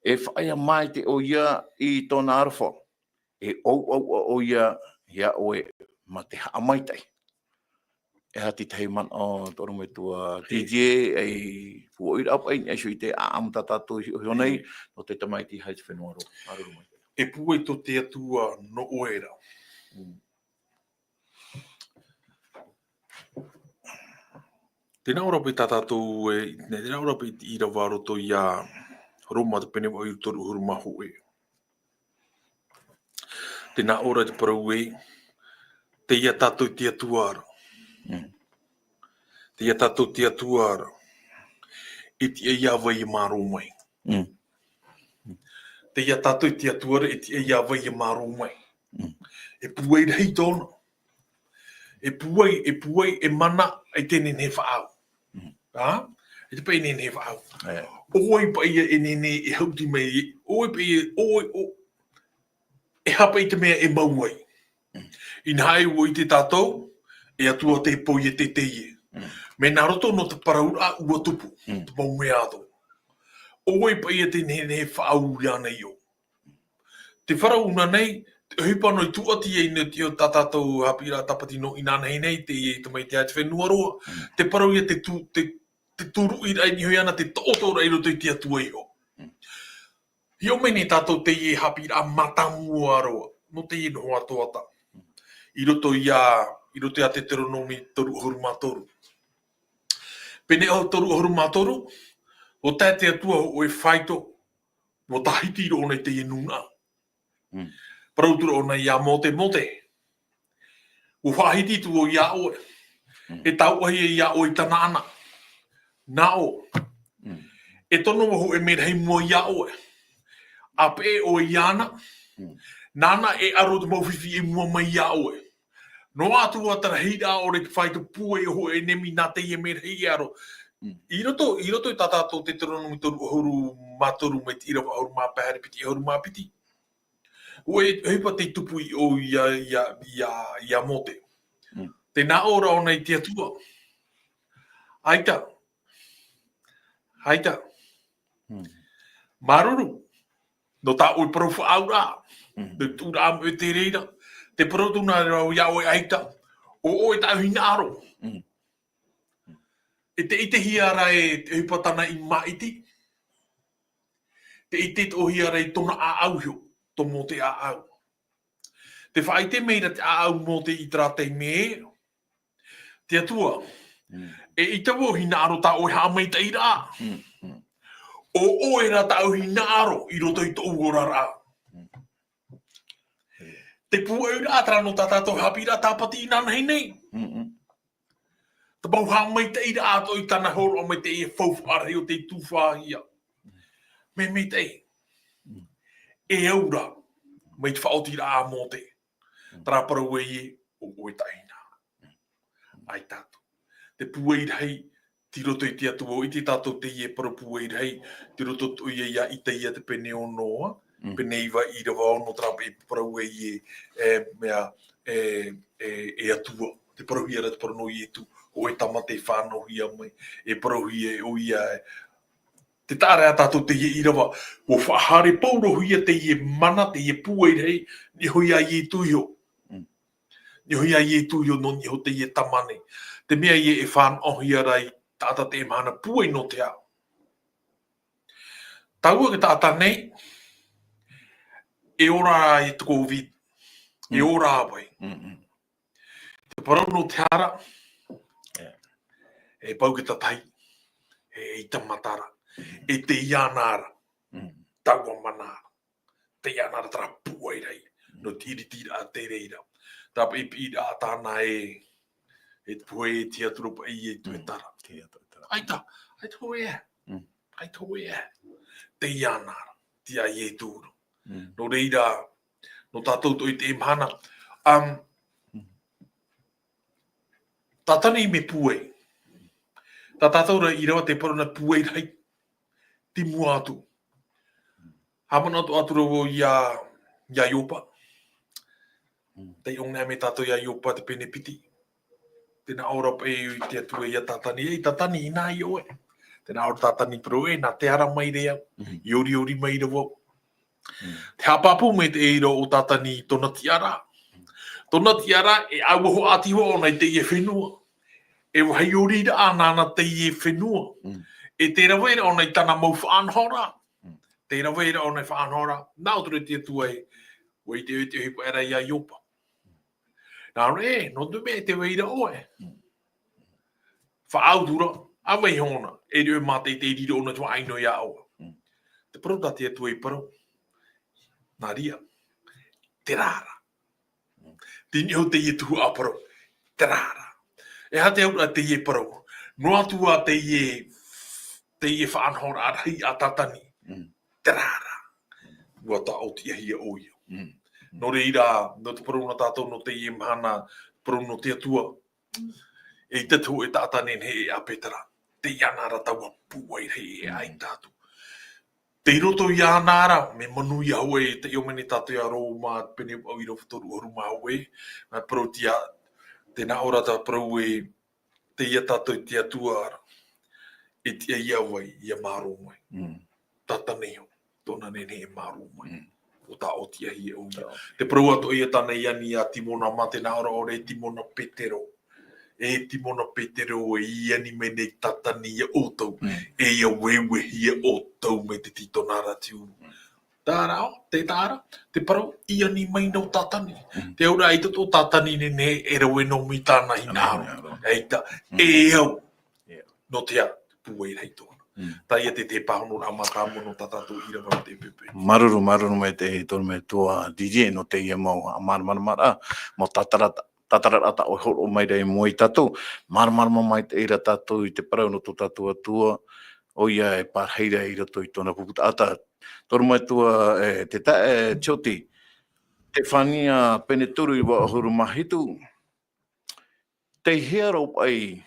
E faʻaea maitaʻi ʻoia i tōna aroha, e ʻauʻauʻa ʻoia iā ʻoe mā te haʻamaitaʻi. E aha te tahi manaʻo tō ʻorometua Didier, ei pūairaʻa paʻi i niʻa iho i te ʻāʻamu tā tātou i hiʻohiʻo nei, nō te tamaiti i haere i te fenua roa. Māuruuru maitaʻi. E pūai tō te Atua nō ʻoe ra. Mm. Tēnā ʻoe ra paʻi tā tātou e, tēnā ʻoe ra paʻi i te ʻīrava roto iā Roma te pene vaʻu ʻīrava toru ʻahuru mā hōʻē. Tēnā ʻoe ra te parau ē, tei iā tātou te Atua ra. Mm. Tei iā tātou te Atua ra. E tiʻa iā vai e mārō mai. Mm. Tei iā tātou te Atua ra, e tiʻa iā vai e mārō mai. Mm. E pūai rahi tōna. E pūai, e pūai, e mana, e te nehenehe faʻaau. Mm. Ā? E te paʻi nehenehe faʻaau. E. ʻO vai paʻi ia e nehenehe e haʻuti mai, ʻo vai paʻi ia, ʻo vai, ʻo, e aha paʻi te mea e mau ai. Mm. Inaha ʻua ʻite tātou, e Atua te pō ia te teie. Mm. Mea nā roto nō te parauraʻa ʻua tupu, Mm. te mau mea atoʻa. ʻO vai paʻi ia te nehenehe faʻaau iāna i ʻō. Te parau ʻōna nei, te ʻohipa nō i tūʻati ai nei te, tā tātou haʻapiʻiraʻa tāpati nō inanahi nei, teie tamaiti i haere i te fenua roa. Mm. Te parau ia te tū-, te, te tūruʻiraʻa i niʻa iho iāna, te toʻotoʻoraʻa i roto i te Atua iho. Mm. Hiʻo mai nei tātou teie haʻapiʻiraʻa mātāmua roa, nō teie noho atoʻa. I roto iā, i roto iā Teuteronome toru ʻahuru mā toru. Pene toru ʻahuru mā toru, ʻo tae te Atua hōʻē faito, ʻua tāhiti roa ʻōna i teie nūnaʻa. Mm. Parau atu ra ʻōna iā Mōte, Mōte, ʻua faʻahiti atu vau iā ʻoe. Mm. E tauʻahi iā ʻoe i Tanaana. Nā ʻō. Mm. E tono vau hōʻē merahi i mua iā ʻoe. ʻA peʻe ʻoe iāna. Mm. Nāna e aro te mau fifi i mua mai iā ʻoe. Noa atu ā te rahiraʻa ʻore te faito pūai ʻo hōʻē ʻenemi nā teie merahi e aro. Mm. I roto, i roto i tā tātou Teuteronome toru ʻahuru mā toru mai te ʻīrava ʻahuru mā pae haere piti ʻahuru mā piti. ʻUa ʻohipa tei tupu i ʻō iā, iā, iā, iā Mōte. Mm. Tē nā ʻō ra ʻōna i te Atua. ʻAita. ʻAita. Mm. Māuruuru. Nō tā ʻoe parau faʻaauraʻa. Mm. Nō te tuʻuraʻa mai te reira. Te parau atu nā reira iā ʻoe ʻaita. ʻO ʻoe tāʻu hinaʻaro. Mm. E te ʻitehia ra e te ʻohipa tāna i māʻiti. Te ʻite atoʻa ra i tōna ʻāʻau iho, tō Mōte ʻāʻau. Te faʻaʻite mai ra te ʻāʻau Mōte i terā taime, te Atua, Mm. e ʻaita vau hinaʻaro tā ʻoe haʻamaitaʻiraʻa. Mm, mm. ʻO ʻoe rā tāʻu hinaʻaro i roto i tōʻu oraraʻa. Mm. Te pūairaʻa terā nō tā tātou haʻapiʻiraʻa tāpati inanahi nei. Mm, mm. Te mau haʻamaitaʻiraʻa atoʻa i tāna hōroʻa mai teie faufaʻa rahi o tei tufaʻahia. Mea maitaʻi. Mm. E au ra, mai te faʻaotiraʻa a Mōte. Mm. Terā parau ē, ʻo ʻoe tāʻu hinaʻaro. ʻAita atu. Te pūai rahi, tei roto i te Atua, ʻua ʻite tātou teie parau pūai rahi, tei roto atoʻa ia iā Isaia te pene ono, Mm. pene iva, ʻīrava ono, terā paʻi parau ē, e, mea, e, e, e Atua, te parauhia ra te parau nō Ietu, hōʻē tama tei fānauhia mai, e parauhia e ʻoia, e, te taʻa ra tātou teie ʻīrava, ʻua faʻahaere paurohia teie mana, teie pūai rahi, niʻa iho iā Ietu iho. Mm. Niʻa iho iā Ietu iho nō niʻa iho teie tama nei. Te mea ē e fānaʻohia ra i taʻata teie mahana pūai nō te ao. Taua te taʻata nei, e ora i te covid. E Mm. ora ā vai. Mm, mm. Te parau nō te hara, Yeah. e pau te tahi, e, e ʻaita matara, Mm. e tei iāna ra. Mm. Taua mana. Teie ana ra terā pūai rahi. Mm. Nō te iritiraʻa te reira. Tāpaʻi piʻiraʻa tāna e, e te pohe e te atura paʻi e te Mm. tara. Te atura tara. ʻAita, ʻaita hoʻi e. Mm. ʻAita hoʻi e. Teie ana ra. Te ai e tūru. Mm. Nō reira, nō tātou toʻi te mahana. Um, Mm. Tātani me pūai. Tā tātou ra i rava te parau nā pūai rahi. Te mua atu. Haʻamanaʻo atu, atu ra vau ia, ia Iopa. Mm. Tei ʻō nei mai tātou ia Iopa te pene piti. Tē nā ʻō ra paʻi te Atua ia Tātani, e Tātani, inā ʻoe. Tē nā ʻō ra Tātani parau, e, nā te ara mai ra au. Mm. I ʻoriʻori mai ra vau. Mm. Te haʻapāpū mai te reira o Tātani i tōna tiʻaraʻa. Tōna tiʻaraʻa, e ʻaua hoʻi ʻati hoʻi ʻōna i teie fenua. E vāhi ʻoriraʻa nāna teie fenua. Mm. E te rave ra ʻōna i tāna mau faʻanahoraʻa. Mm. Te rave ra ʻōna i faʻanahoraʻa. Nā ʻō atu ra te Atua e, ʻua ʻite ʻoe i te ʻohipa ra ia Iopa. Nā reira, e, nō te mea e te vai ra ʻoe. Mm. Faʻaau atu ra, ʻa vai hōna, e riro e mātou i te riro ʻōna te faʻaʻino ia ʻoe. Mm. Te parau tā te Atua i parau. Nā reira, terā ra. Mm. Tei niʻa iho teie tuhaʻa parau. Terā ra. E aha te auraʻa teie parau. Noa atu ā teie, teie faʻanahoraʻa rahi a Tātani. Mm. Terā ra. ʻUa tāʻotiʻahia ʻoia. Mm. Nō reira, nō te parau nā tātou nō teie mahana, parau nō te Atua. E ʻaita te hōʻē taʻata nehenehe e ʻāpē terā. Teie ana ra taua pūai rahi e Mm. ʻaita atu. Tei roto iāna ra, mea manuia hoʻi, tei ʻō mai nei tātou ia Roma, pene vaʻu ʻīrava toru ʻahuru mā hōʻē, nā parau tia, tē nā ʻō ra tā parau e, teie tātou te Atua ra, e tiʻa ia vai, ia mārō mai. Mm. Tātani iho, tōna nehenehe e mārō mai. Mm. ʻUa tāʻotiʻahia ʻoia. Tāʻoti. Te parau atoʻa ia tāna i ani ia Timona mā, tē nā ʻō ra ʻoia e Timona Petero. E Timona Petero, e i ani mai nei Tātani ia ʻoutou. Mm. E ʻia vevehia ʻoutou mai te tītona ra te ʻuru. Mm. Terā, te terā, te parau, i ani mai nō Tātani. Mm. Te auraʻa ʻaita tō Tātani nehenehe e rave noa mai tāna hinaʻaro. Hinaʻaro. ʻAita, Mm. e au. Yeah. Nō te aha, pūai rahi tōna. Mm. Teie te, te pāhonoraʻa mātāmua nō tā tātou ʻīrava nō te pepe. Māuruuru, māuruuru maitaʻi i tō rātou metua D J nō teie mau, ā, māramarama, ā, mau tātarata, tātarata ʻoe hōroʻa mai ra i mua ia tātou. Māramarama maitaʻi ra tātou i te parau nō tō tātou Atua, ʻoia e pārahi ra i roto i tōna pupu taʻata. Tō rātou metua, e, te taeaʻe, e, Tioti, Tefania pene toru ʻīrava ʻahuru mā hitu. Tei hea rā paʻi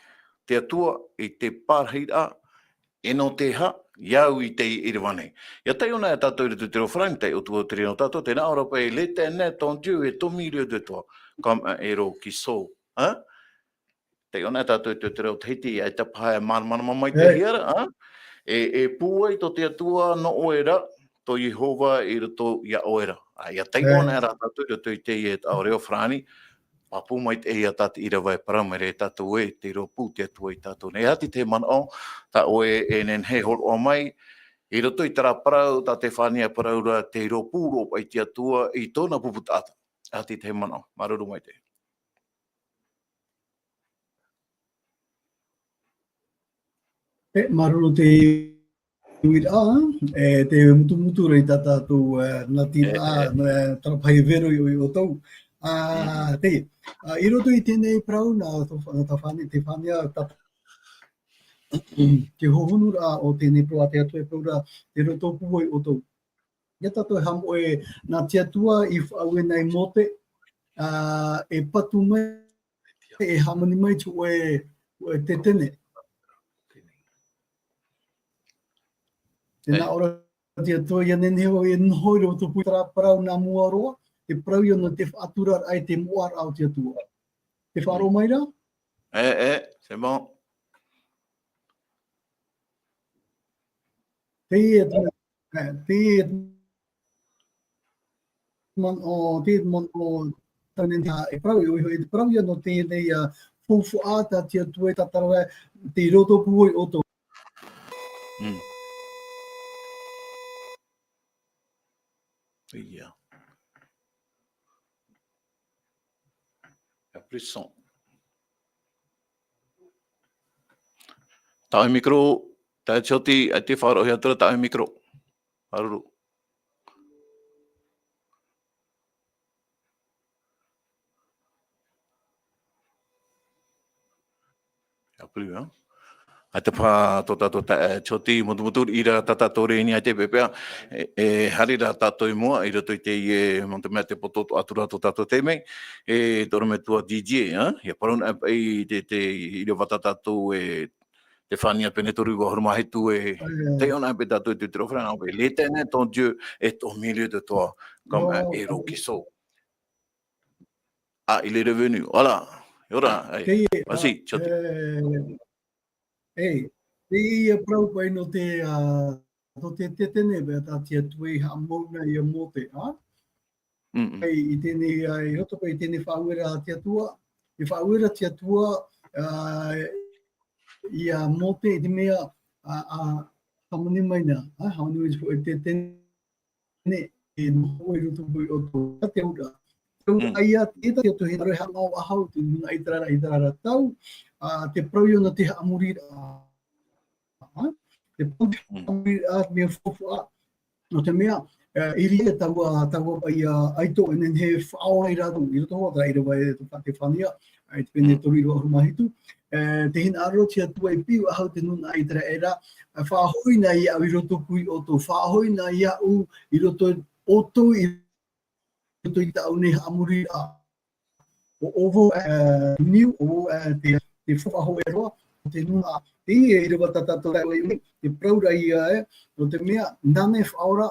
te Atua i te pārahiraʻa, e nō te aha, ia au i teie ʻīrava nei. ʻIa taiʻo na tātou i roto i te reo farāni, taiʻo atu au te reo nō tātou, tē nā ʻō ra paʻi, l'Éternel ton Dieu est au milieu de toi, comme un héros qui sauve. Hein? Taiʻo na tātou i te reo Tahiti, ʻaita paha e māramarama mai te Hey. hea ra, hein? E, e pūai tō te Atua nō ʻoe ra, tō Iehova i roto ia ʻoe ra. Ā, ʻia taiʻo Hey. na rā tātou i roto i teie taʻo reo farāni, pāpū maitaʻi ia tā te ʻīrava e parau mai ra ia tātou ē, tei rōpū te Atua ia tātou nei. E aha te manaʻo, tā ʻoe e nehenehe e hōroʻa mai, i roto i terā parau, tā Tefania e parau ra, tei rōpū roa paʻi te Atua i tōna pupu taʻata. E aha te manaʻo, māuruuru maitaʻi. E, māuruuru te uiraʻa, e, te mutumutu ra i tā tātou, e, nā te E, e. e, terā pahi vero i, i ʻoutou. Ā, Mm. te, ā, i roto i teie parau, nā tō, nā Tefani-, Tefania, tā, te hohonuraʻa o teie parau a te Atua e parau ra, tei rōpū ʻoe ia ʻoutou. ʻIa tātou e haʻamoʻe, nā te Atua i faʻaue nei Mōte, ā, e patu mai, e hāmani mai te hōʻē, hōʻē tetene. Tē nā ʻō ra te Atua, ʻia nehenehe vau e noho i roto i terā parau nā mua roa, te parau ia nō te faʻaturaraʻa i te moʻaraʻa o te Atua. Tē faʻaroʻo mai ra? E, e, c'est bon. Teie te, e, teie te manaʻo, teie te manaʻo, tāne nā, e parau, e, e parau ia nō teie nei, ā, faufaʻa tā te Atua e tātara, tei rōpū ʻoe ia ʻoutou. Mm. ʻIa. Il y a plus de son. Taʻo e mikro, taʻo e Tioti, ʻaita e faʻaroʻo atu ra, taʻo e mikro. Māuruuru. Ia piri, ā? ʻA te pā tō tātou ta-, e, Tioti Mutumutu, ʻī ra tā tātou rē i niʻa i te peʻapeʻa, e, e, haere rā tātou i mua, i roto i teie, e, mau te mea te poto atoʻa atu rā tō tātou taime, e, te ʻorometua D J, ā? ʻIa parau na, e, i te, te, ʻīrava tā tātou, e, Tefania pene toru ʻahuru mā hitu, e, Ai, ai. taiʻo na paʻi tātou i te tiro whara, nā, e, L'Éternel ton Dieu est au milieu de toi, comme un Nō, héros qui saute. Ah, il est revenu. Voilà. Ora, ai. Teie, Vas-y, ah, Tioti. eh, eh, teie parau paʻi nō te, ah, nō te, te, te neve, tā te Atua i haʻamau na ia Mōte, ah? Mm, mm. Ai, i teie, ah, i roto paʻi i teie faʻaueraʻa a te Atua, i faʻaueraʻa te Atua, ah, ia Mōte, i te mea, ah, ah, hāmani mai na, ah, hāmani mai te, te, te, nei, e noho i roto i ʻoutou. Ka te auraʻa. Te auraʻa Mm. ia, e tā te Atua e hinaʻaro e haʻamau ʻahau, te nūnaʻa ʻĪteraʻera, ʻĪteraʻera tau, a, te parau ia nō te haʻamoriraʻa. Ha? Te parau te Mm. haʻamoriraʻa, mea faufaʻa. Nō te mea, e, i reira taua, taua paʻi, a, ʻaito, e nehenehe e faʻaora ai rātou, i roto hoʻi terā ʻīrava e te Tefania, e te pene Mm. toru ʻahuru mā hitu. E, te hinaʻaro te Atua e piʻi ʻahau te nūnaʻa ʻĪteraʻera, e faʻahoʻi na ia i roto pū ia ʻoutou, faʻahoʻi na ia i roto ʻoutou i roto i tāʻu nei haʻamoriraʻa. ʻO, ʻo vau, e, niu, ʻo vau, e, te, te faʻahoʻi roa, te nūnaʻa, teie ʻīrava tā tātou e, e, te parau ra ia, e, nō te mea, nāna e faʻaora,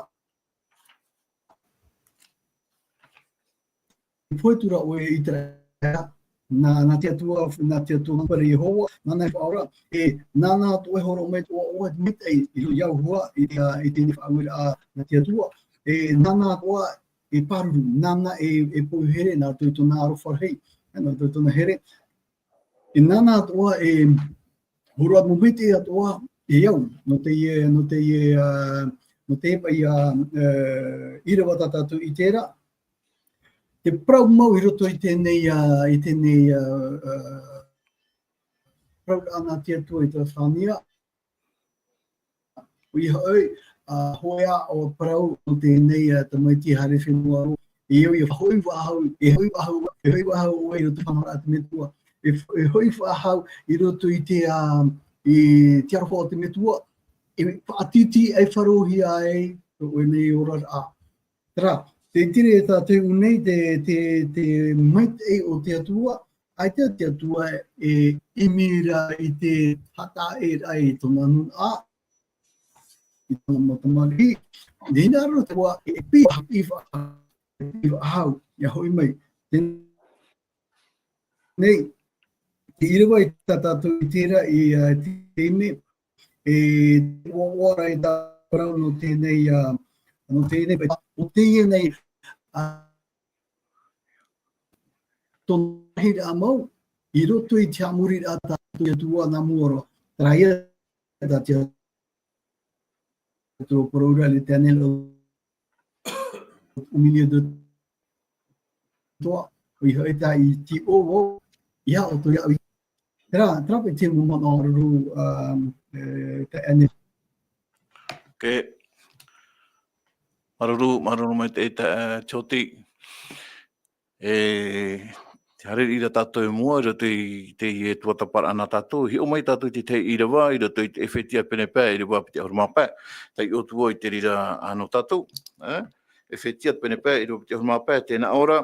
e pohe atu ra ʻoe ʻĪteraʻera, nā, nā te Atua, nā te Atua maitaʻi Iehova, nāna e faʻaora, e, nāna atoʻa e hōroʻa mai atoʻa ʻoe te maitaʻi, i roto iāʻu hoʻi, i te, i teie faʻaueraʻa nā te Atua, e, nāna atoʻa e pāruru, nāna e, e pohe here, nā roto i tōna aroha rahi, nā roto i tōna here, E nāna atoʻa e hōroʻa mau maitaʻi atoʻa e au, nō teie, nō teie, ā, nō teie paʻi, ā, ā, ʻīrava tā tātou i terā. Te parau mau i roto i teie, ā, i teie, ā, ā, parau ana te Atua i te Tefania. ʻOia hoʻi, ā, hōʻē ā parau o teie, ā, tamaiti haere fenua roa. E au ʻia hoʻi faʻahou, e hoʻi faʻahou, e hoʻi faʻahou ʻoe i roto i te faʻanahoraʻa a te Metua. E, e hoʻi faʻahou i roto i te, ā, i te aroha o te Metua. E faʻatītīʻaifaro-hia ai tō ʻoe nei oraraʻa. Terā, te tere tā te u nei, te, te, te maitaʻi o te Atua, ʻaita te Atua e ʻimi ra i te haʻatāʻiraʻa i tōna nūnaʻa, i tōna mau tamariʻi, e hinaʻaro te Atua e piʻi, piʻi faʻa-, piʻi faʻahou, ʻia hoʻi mai. Te, nei, te ʻīrava tā tātou i terā i, ā, te taime, e, ʻoaʻoa ra i te parau nō teie, ā, nō teie, ʻo teie nei, ā, tōna rahiraʻa mau, i roto i te haʻamoriraʻa tā te Atua nā mua roa. Terā ia tā te Atua parau ra, l'Éternel au milieu de toi, ʻoia hoʻi tā i te ʻō, ʻoia ʻoutou ia ʻoi. Terā, terā paʻi te mau manaʻo māuruuru, ā, e, tā ʻoe nei. Ok. Māuruuru, māuruuru maitaʻi tā, e, Tioti. E, te haere ra tātou i mua, i roto i te, i te tuatāpaparaʻa nā tātou, hiʻo mai tātou i te tahi ʻīrava, i roto i te Efetia pene pae, ʻīrava piti ʻahuru mā pae, taiʻo atu vau i te reira nō tātou, e? Efetia pene pae, ʻīrava piti ʻahuru mā pae, tē nā ʻō ra,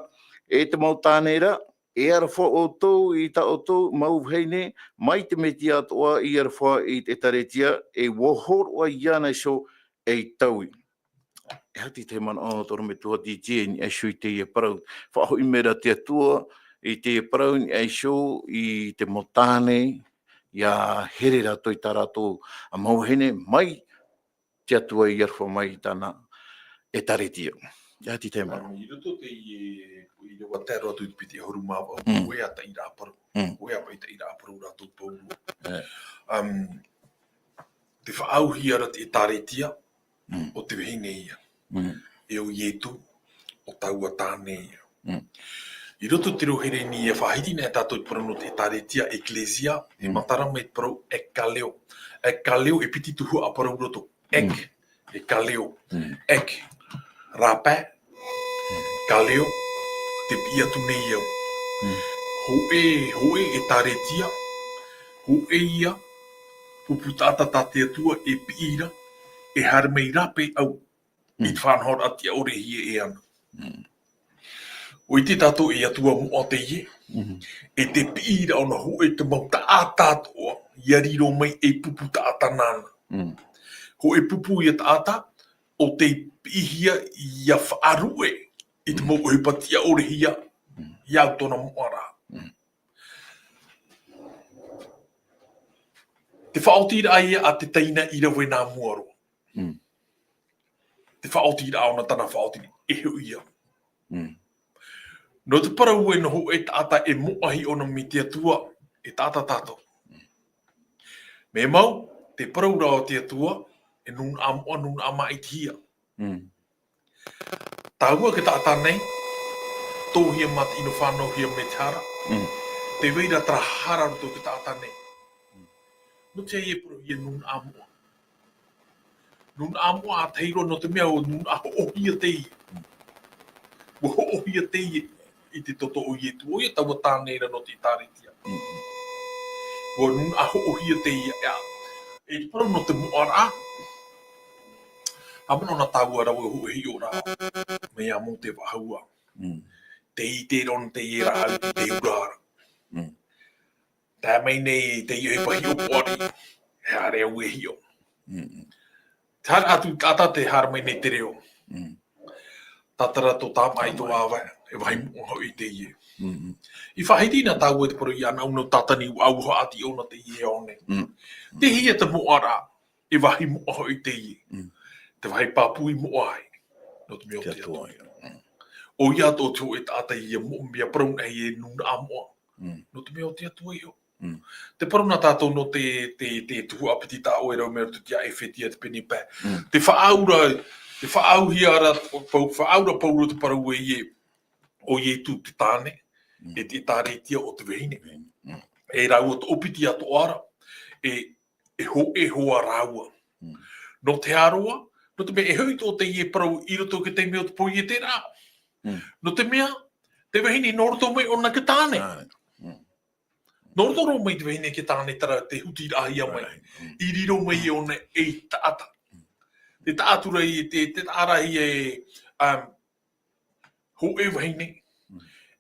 e te mau tāne ra, e aroha ʻoutou i tā ʻoutou mau vahine, mai te Mesia atoʻa i aroha i te ʻĒtārētia, e ʻua hōroʻa iāna iho ei taui. E aha te manaʻo tō ʻorometua D J i niʻa iho i teie parau. Faʻahoʻi mai ra te Atua i teie parau i niʻa iho i te mau tāne, ʻia here rātou i tā rātou mau vahine mai te Atua i aroha mai i tāna ʻĒtārētia. E aha te manaʻo? Um, i roto teie, i roto i te ʻīrava tae roa atu i te piti ʻahuru mā vaʻu, Mm. hōʻē ā taʻiraʻa parau. Mm. Hōʻē ā paʻi taʻiraʻa parau rātou pauroa. E. Um, tē faʻaauhia ra te ʻĒtārētia, Mm. ʻo te vahine ia. Mm. E ʻo Ietu, ʻo taua tāne ia. Mm. I roto i te reo Hereni, e faʻahiti na tātou i te parau nō te ʻĒtārētia, ekklesia, e Mm. matara mai te parau ekkaleo. Ekkaleo e piti tuhaʻa parau roto. Ek, Mm. E kaleo. Ek. Rāpae. Kaleo. Te piʻi atu nei au. Hōʻē, hōʻē ʻētāretia. Hōʻē ia. Pupu taʻata tā te Atua e piʻi ra. E haere mai rāpae au. I te faʻanahoraʻa tiʻaʻorehia e ana. ʻUa ʻite tātou e Atua moʻa teie, e te piʻi ra ʻōna hōʻē te mau taʻata atoʻa, ʻia riro mai ei pupu taʻata nāna. Hōʻē pupu ia taʻata, ʻo tei piʻihia ʻia faʻaruʻe i te mau ʻohipa tiʻaʻorehia, ʻia au tōna moʻa ra. Te faʻaotiraʻa ia a te teina i rave nā mua roa. Te faʻaotiraʻa ʻōna tāna faʻaotiraʻa, e hoʻi ia. Nō te parau e noho e taʻata e moʻahi ʻōna mai te Atua, e taʻata tātou. Mea mau, te parau ra o te Atua, e nūnaʻa moʻa, nūnaʻa māʻitihia. Tāua te taʻata nei, tōhia mā te ʻino fānauhia mai te hara. Tē vai ra terā hara roto i te taʻata nei. Nō te aha e parauhia nūnaʻa moʻa? Nūnaʻa moʻa ʻātahi roa nō te mea ʻua nūnaʻa hoʻohia teie. ʻUa hoʻohia teie i te toto o Ietu. ʻOia taua tāne ra nō te ʻĒtārētia. ʻUa nūnaʻa hoʻohia teie, ʻia. E te parau nō te moʻaraʻa. Haʻamanaʻo na tāua rave hōʻē hiʻoraʻa. Mai iā Mōte Vahau. Tē ʻite ra ʻōna teie rāʻau i te ura ra. Tae mai nei teie ʻohipa hiʻo poari, e haere au e hiʻo. Te haere atu taʻata tē haere mai nei te reo. Tātara tō tāmāʻa i tō ʻāvae, e vāhi moʻa hoʻi teie. I faʻahiti na tāua i te parau iāna, ʻua nau tātani ʻua ʻauha atu ʻōna teie ao nei. Tei hea te moʻaraʻa, e vāhi moʻa hoʻi teie. Te vāhi pāpū i moʻa ai. Nō te mea o te Atua. ʻOia atoʻa te hōʻē taʻata ʻia moʻa, ʻia parau nei e nūnaʻa moʻa. Nō te mea o te Atua iho. Te parau nā tātou nō te, te, te tuhaʻa piti taʻo e rau mai roto i te ʻĒfetia te pene pae. Te faʻaaura, te faʻaauhia ra, Pau-, faʻaaura Paulo te parau e ia, o Ietu te tāne, e te ʻĒtārētia o te vahine. E rāua toʻopiti atoʻa ra, e, e hōʻē hoʻi rāua. Nō te aha roa, nō te mea e hoʻi tō teie parau i roto i te taime o te poieteraʻa. Nō te mea, te vahine nō roto mai ʻōna i te tāne. Nō roto roa mai te vahine i te tāne, terā te hutiraʻahia mai. I riro mai ʻōna ei taʻata. Te taʻatura i te, te taʻarahi e, um, hōʻē vahine,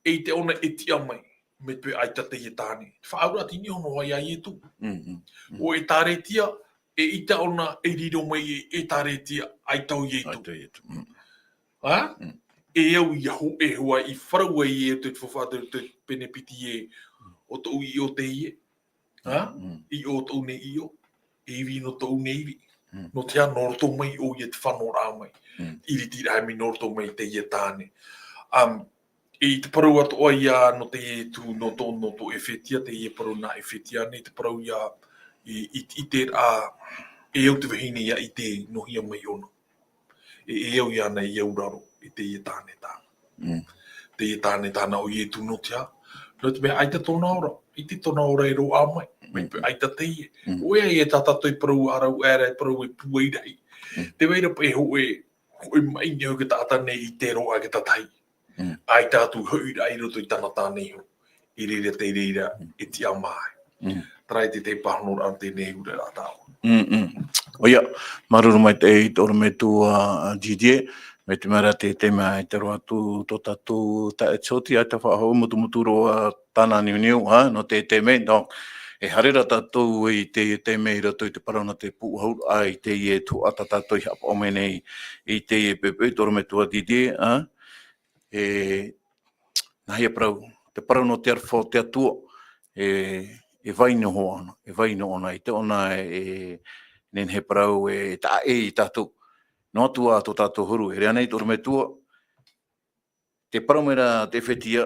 e ʻite ʻōna e tiʻa mai, mai te peu ʻaita teie tāne. Te faʻaauraʻa tino noa iā Ietu. ʻO ʻĒtārētia, e ʻita ʻōna e riro mai e, ʻĒtārētia, ʻaita ʻo Ietu. ʻAita ʻo Ietu. ʻA? E au ia hōʻē hoʻi i parau ai e te faufaʻa te, te pene piti e, ʻo tōʻu ʻiʻo teie. ʻA? ʻIʻo tōʻu nei ʻiʻo, e ivi nō tōʻu nei ivi. Nō te aha, nō roto mai ʻoia te fānauraʻa mai. Iritiraʻa mai nō roto mai teie tāne. Um, i te parau atoʻa ia nō te tū, nō tō, nō tō ʻĒfetia, teie parau nā ʻĒfetia nei, te parau ia i, i, i te rā, e au te vahine ia ʻite noa hia mai ʻōna. E, e au iāna i auraro, i teie tāne tāna. Teie tāne tāna ʻo Ietu nō te aha. Nō te mea ʻaita tōna ora, ʻaita tōna ora e roaʻa mai, mai te peu ʻaita teie. ʻOia e tā tātou e parau ā rau, e parau e pūai rahi. Tē vai ra paʻi hōʻē, hōʻē maʻi nei hoʻi te taʻata nei i te roaʻa i te tahi. ʻAita atu hoʻi ra i roto i tāna tāne iho. I reira te reira, e tiʻa mai. Terā te, te pāhonoraʻa teie nei ʻoia rā tāua. ʻOia, māuruuru maitaʻi i te ʻorometua, ā, Didier, mai te mea ra te taime i te roa atu tō tātou taʻata e oti, ʻaita faʻahou mutumutu roa tāna niuniu, ā, nō te taime, donc, e haere ra tātou i te taime i roto i te parau nō te pūʻohu, ā, i teie tuhaʻa tā tātou i haʻapaʻo mai nei, i teie poʻipoʻi tō ʻorometua Didier, ā, e, nā hea parau, te parau nō te aroha o te Atua, e, e vai noa ʻōna, e vai noa ʻōna, i te ʻōna e, e, nehenehe parau e taʻa ʻē ia tātou. Noa atu ā tō tātou huru, e riro nei tō ʻorometua, te parau mai ra te ʻĒfetia,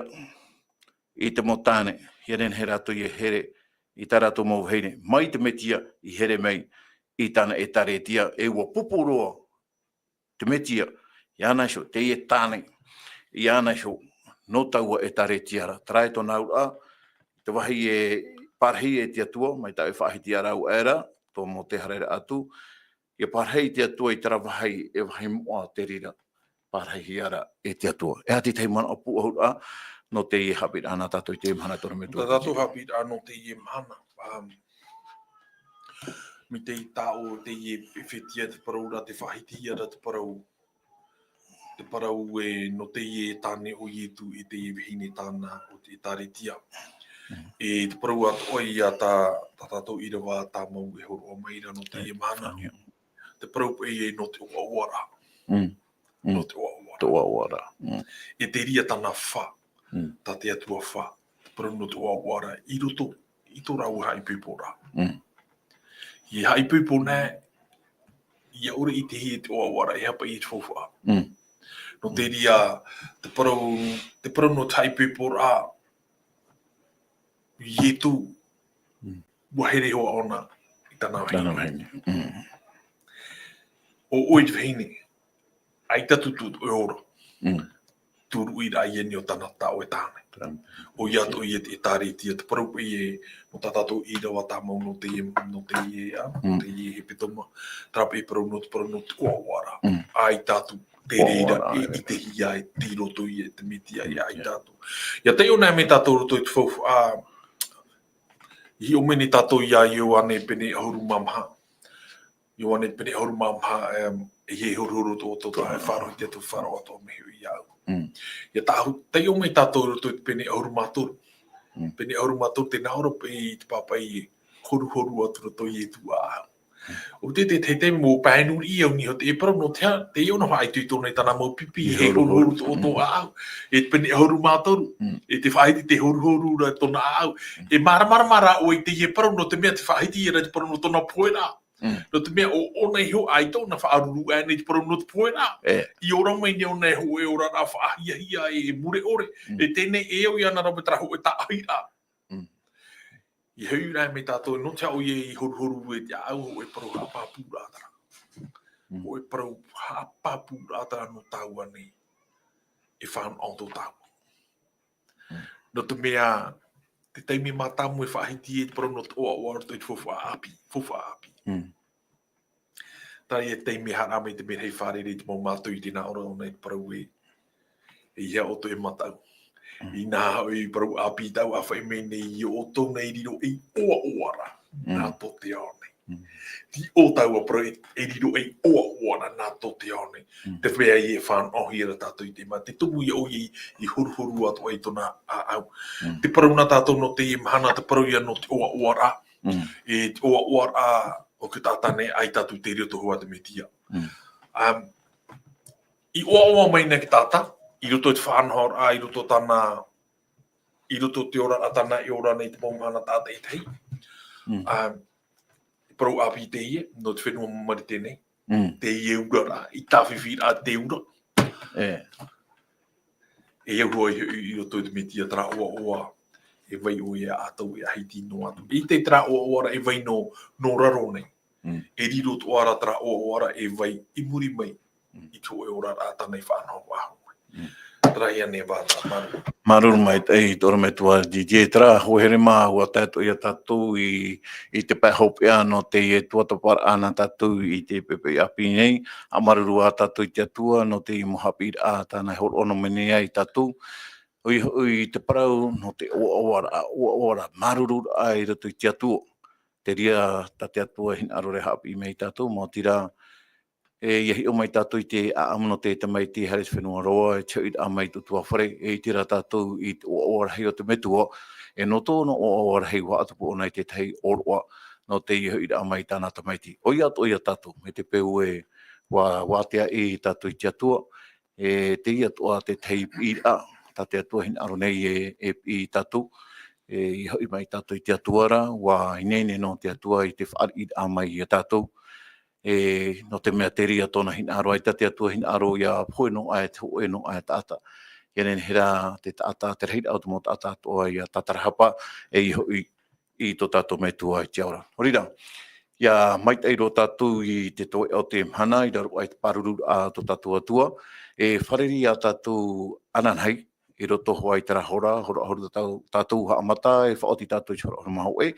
i te mau tāne, ʻia nehenehe rātou ʻia here, i tā rātou mau vahine, mai te Mesia, i here mai, i tāna ʻĒtārētia, e ʻua pupu roa, te Mesia, iāna iho, teie tāne, iāna iho, nō taua ʻĒtārētia ra. Terā tōna auraʻa, te vāhi e parahi e te Atua, mai tā ʻoe faʻahiti ā rāua aʻera, tō Mōte haere atu, ia parahi te Atua i terā vāhi, e vāhi moʻa te reira. Parahihia ra e te Atua. E aha te tahi manaʻo pūʻohu ra, nō teie haʻapiʻiraʻa nā tātou i teie mahana, tō ʻoe metua? Tā tātou haʻapiʻiraʻa nō teie mahana, um, mai te taʻo teie Efetia, te parau ra, te faʻahitihia ra te parau, te parau e, nō teie tāne o Ietu e teie vahine tāna o te ʻĒtārētia. Mm. E te parau atoʻa ia tā, tā tātou ʻīrava tāmau e hōroʻa mai ra nō teie mahana. Te parau paʻi e nō te ʻoaʻoa ra. Mm. Mm. Nō te ʻoaʻoa ra. Te ʻoaʻoa ra. Mm. E te reira tāna fā. Mm. Tā te Atua fā. Te parau nō te ʻoaʻoa ra. I roto, i tō rāua haʻaipoipo ra. Mm. I haʻaipoipo nei, ia ʻore i te hia te ʻoaʻoa ra, e aha paʻi te faufaʻa. Mm. Nō te reira, te parau, te parau nō te haʻaipoipo ra, Ietu, Mm. ua here hoʻi ʻōna i tāna vahine. Tāna vahine. Mm. ʻO ʻoe te vahine, ʻaita atu tō ʻoe ora. Mm. Tūruʻi ra ia nei o tāna taʻo e tāne. Tāna. ʻOia atoʻa ia te ʻĒtārētia, te parau paʻi e, nō tā tātou ʻīrava tāmau nō teie, nō teie, ā, Mm. teie hepetoma. Terā paʻi parau nō te parau nō te ʻoaʻoa ra. Mm. ʻAita atu te reira, ʻoaʻoa ra, e, e. i te hia e te i roto ia te Metia, ia Mm, ʻaita atu. Ia taiʻo nei mai tātou roto i te faufaʻa, ā, i hiʻo mai nei tātou ia Ioane pene ʻahuru mā maha. Ioane pene ʻahuru mā maha, em, e hōrohoro tō, tō, tō, e faʻaroʻo i te Atua, faʻaroʻo atoʻa mai hoʻi iāʻu. Mm. Ia tāʻu, taiʻo mai tātou roto i te pene ʻahuru mā toru. Mm. Pene ʻahuru mā toru, tē nā ʻō ra paʻi te pāpaʻi e hōrohoro atu ra tō Ietu ʻāʻau. Mm. ʻO te, te, te, te mau pae nui au nei hoʻi, e parau nō te aha, tē ʻō na faʻaitoito nei tāna mau pipi, I e hōrohoro. hōrohoro tō, tō Mm. ʻāʻau. E te pene ʻahuru mā toru, Mm. e te faʻahiti tē hōrohoro ra tōna ʻāʻau. Mm. E māramarama rā ʻoe i teie parau nō te mea tē faʻahiti ra te parau nō tōna pohe ra. Mm. Nō te mea ʻo, ʻōna iho ʻaita ʻōna faʻaruru aʻe nei te parau nō te pohe ra. E. I ora mai nei ʻōna e hōʻē oraraʻa faʻahiahia e mure ʻore. Mm. E teie nei e au iāna rā mai terā hōʻē tāʻahiraʻa. Mm. I hoʻi ra mai tātou, nō te aha ʻoia i hōrohoro e te ʻāʻau, hōʻē parau haʻapāpūraʻa terā. Mm. Hōʻē parau haʻapāpūraʻa terā nō tāua nei. E fānaʻo tō tāua. Mm. Nō te mea, te taime mātāmua e faʻahiti e te parau nō te ʻoaʻoa roto i te faufaʻa ʻāpī, faufaʻa ʻāpī. Mm. Terā ia te taime haere mai te merahi fārerei i te mau mātou i tē nā ʻō ra ʻōna i te parau e, e ʻeiaha ʻoutou e mataʻu. Mm. Inaha hoʻi parau ʻāpī tāʻu ʻāfaʻi mai nei, ia ʻoutou nei e riro ei ʻoaʻoa ra, Mm. nā tō te ao nei. Mm. Tē ʻō tāua parau e, e riro ei ʻoaʻoa ra nā tō te ao nei. Mm. Te mea ia e fānaʻohia ra tātou i te mea, te tumu ia ʻoia i, i hōrohoro atoʻa i tōna ʻāʻau. Mm. Te parau nā tātou nō teie mahana, te parau ia nō te ʻoaʻoa ra. Mm. E te ʻoaʻoa ra o te taʻata nei, ʻaita atu te reo tohu a te Metia. Mm. Um, i ʻoaʻoa mai nei te taʻata, i roto i te faʻanahoraʻa, i roto tāna, i roto te oraraʻa tāna e ora nei te mau mahana taʻata e tahi. Mm. Um, parau ʻāpī teie, nō te fenua Marite nei. Mm. Teie ura ra, i tāfifi ra te ura. E. E au hoʻi i, i roto i te Metia terā ʻoaʻoa, e vai ʻoia ʻātou e ʻahiti noa atu. ʻEita terā ʻoaʻoa ra e vai nō, nō raro nei. Mm. E riro atoʻa ra terā ʻoaʻoa ra e vai i muri mai. Mm. I te hōʻē oraraʻa tāna i faʻanaho faʻahou mai. Mm. Terā ia nei vā tā māuruuru. Māuruuru maitaʻi, tō ʻoe metua Didier, terā hōʻē here mā, ʻua tae atoʻa ia tātou i, i te pae hopeʻa nō teie tuatāpaparaʻa nā tātou i te poʻipoʻi ʻāpī nei, ʻa māuruuru ā tātou i te Atua, nō teie mau haʻapiʻiraʻa tāna e hōroʻa noa mai nei ia tātou. ʻOia hoʻi te parau nō te ʻoaʻoa ra, ʻoaʻoa ra, māuruuru ra i roto i te Atua. Te reira tā te Atua e hinaʻaro ra e haʻapiʻi mai ia tātou, maoti rā, e, ʻia hiʻo mai tātou i te ʻāʻamu nō te tamaiti e haere i te fenua roa, e te hoʻiraʻa mai i te ʻutuāfare, e ʻite ra tātou i te ʻoaʻoa rahi o te Metua, e nō tōna ʻoaʻoa rahi ʻua tupu ʻōna i te tahi ʻōroʻa, nō te hoʻiraʻa mai i tāna tamaiti. ʻOia atoʻa ia tātou, mai te peu ē ʻua, ʻua ʻātea tātou i te Atua, e, teie atoʻa te tahi piʻiraʻa, tā te Atua e hinaʻaro nei e, e piʻi ia tātou, e, ʻia hoʻi mai tātou i te Atua ra, ʻua ineine noa te Atua i te fāriʻiraʻa mai ia tātou, e, nō te mea te reira tōna hinaʻaro, ʻaita te Atua hinaʻaro ʻia pohe noa aʻe te hōʻē noa aʻe taʻata. ʻIa nehenehe rā te taʻata, te rahiraʻa o te mau taʻata atoʻa ʻia tātarahapa, e ʻia hoʻi i tō tātou Metua i te ao ra. Nō reira, ʻia maitaʻi roa tātou i te toeʻa o te mahana, i raro aʻe i te pāruruaʻa a tō tātou Atua, e fārerei ia tātou ananahi, i roto hoʻi i terā hora, hora ʻahuru tātou, tātou haʻamata, e faʻaoti tātou i te hora ʻahuru mā hōʻē,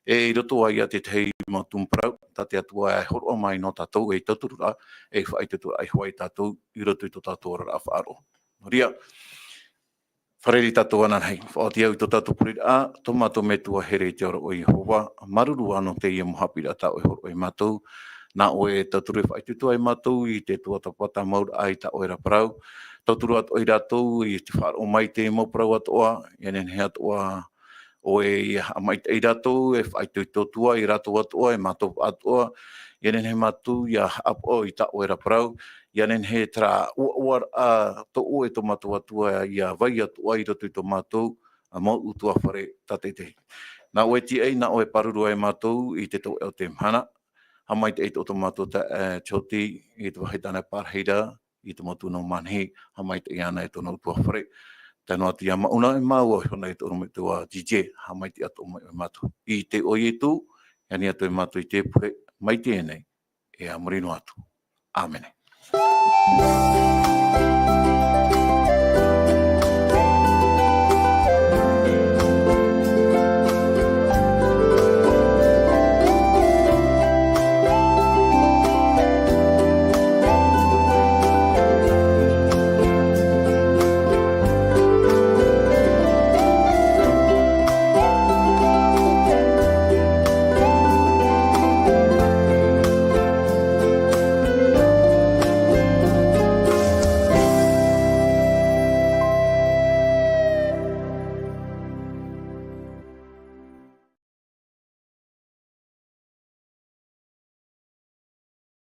E i roto ai ia te tahi mau tumu parau, tā te Atua e hōroʻa mai nō tātou, e tauturu rā, e faʻaitoito rā, e hoʻi tātou, i roto i tō tātou oraraʻa faʻaroʻo. Nō reira, fārerei tātou ananahi, faʻaoti au i tō tātou pure rā, tō mātou Metua here i te ora ʻo Iehova, māuruuru ā nō teie mau haʻapiʻiraʻa tā ʻoe e hōroʻa ia mātou, nā ʻoe e tauturu e faʻaitoito ai mātou i te tuatāpapa mau rā i tā ʻoe ra parau, tauturu atoʻa ia rātou i te faʻaroʻo mai i te mau parau atoʻa, ʻia nehenehe atoʻa, ʻoe ʻia haʻamaitaʻi ia rātou, e faʻaitoito atu ā ia rātou atoʻa, e mātou atoʻa, ʻia nehenehe mātou ʻia haʻapaʻo i tā ʻoe ra parau, ʻia nehenehe terā ʻoaʻoa rā tō ʻoe tō mātou Atua ʻia vai atoʻa i roto i tō mātou, ā, mau ʻutuāfare tātaʻitahi. Nā ʻoe e tīaʻi, nā ʻoe e pāruru ai mātou i te tauʻa o te mahana, haʻamaitaʻi atoʻa tō mātou taeaʻe Jyoti, i te vāhi tāna e pārahi ra, i te mau tūnau manihini, haʻamaitaʻi ana i tōna ʻutuāfare. Tae noa atu ia Mauna e māua, e hōroʻa i tō ʻorometua D J, haʻamaitaʻi atoʻa mai ʻoe ia mātou. I te iʻoa o Ietu, e ani atoʻa ia mātou i te pure, mai teie nei, e a muri noa atu. ʻĀmene.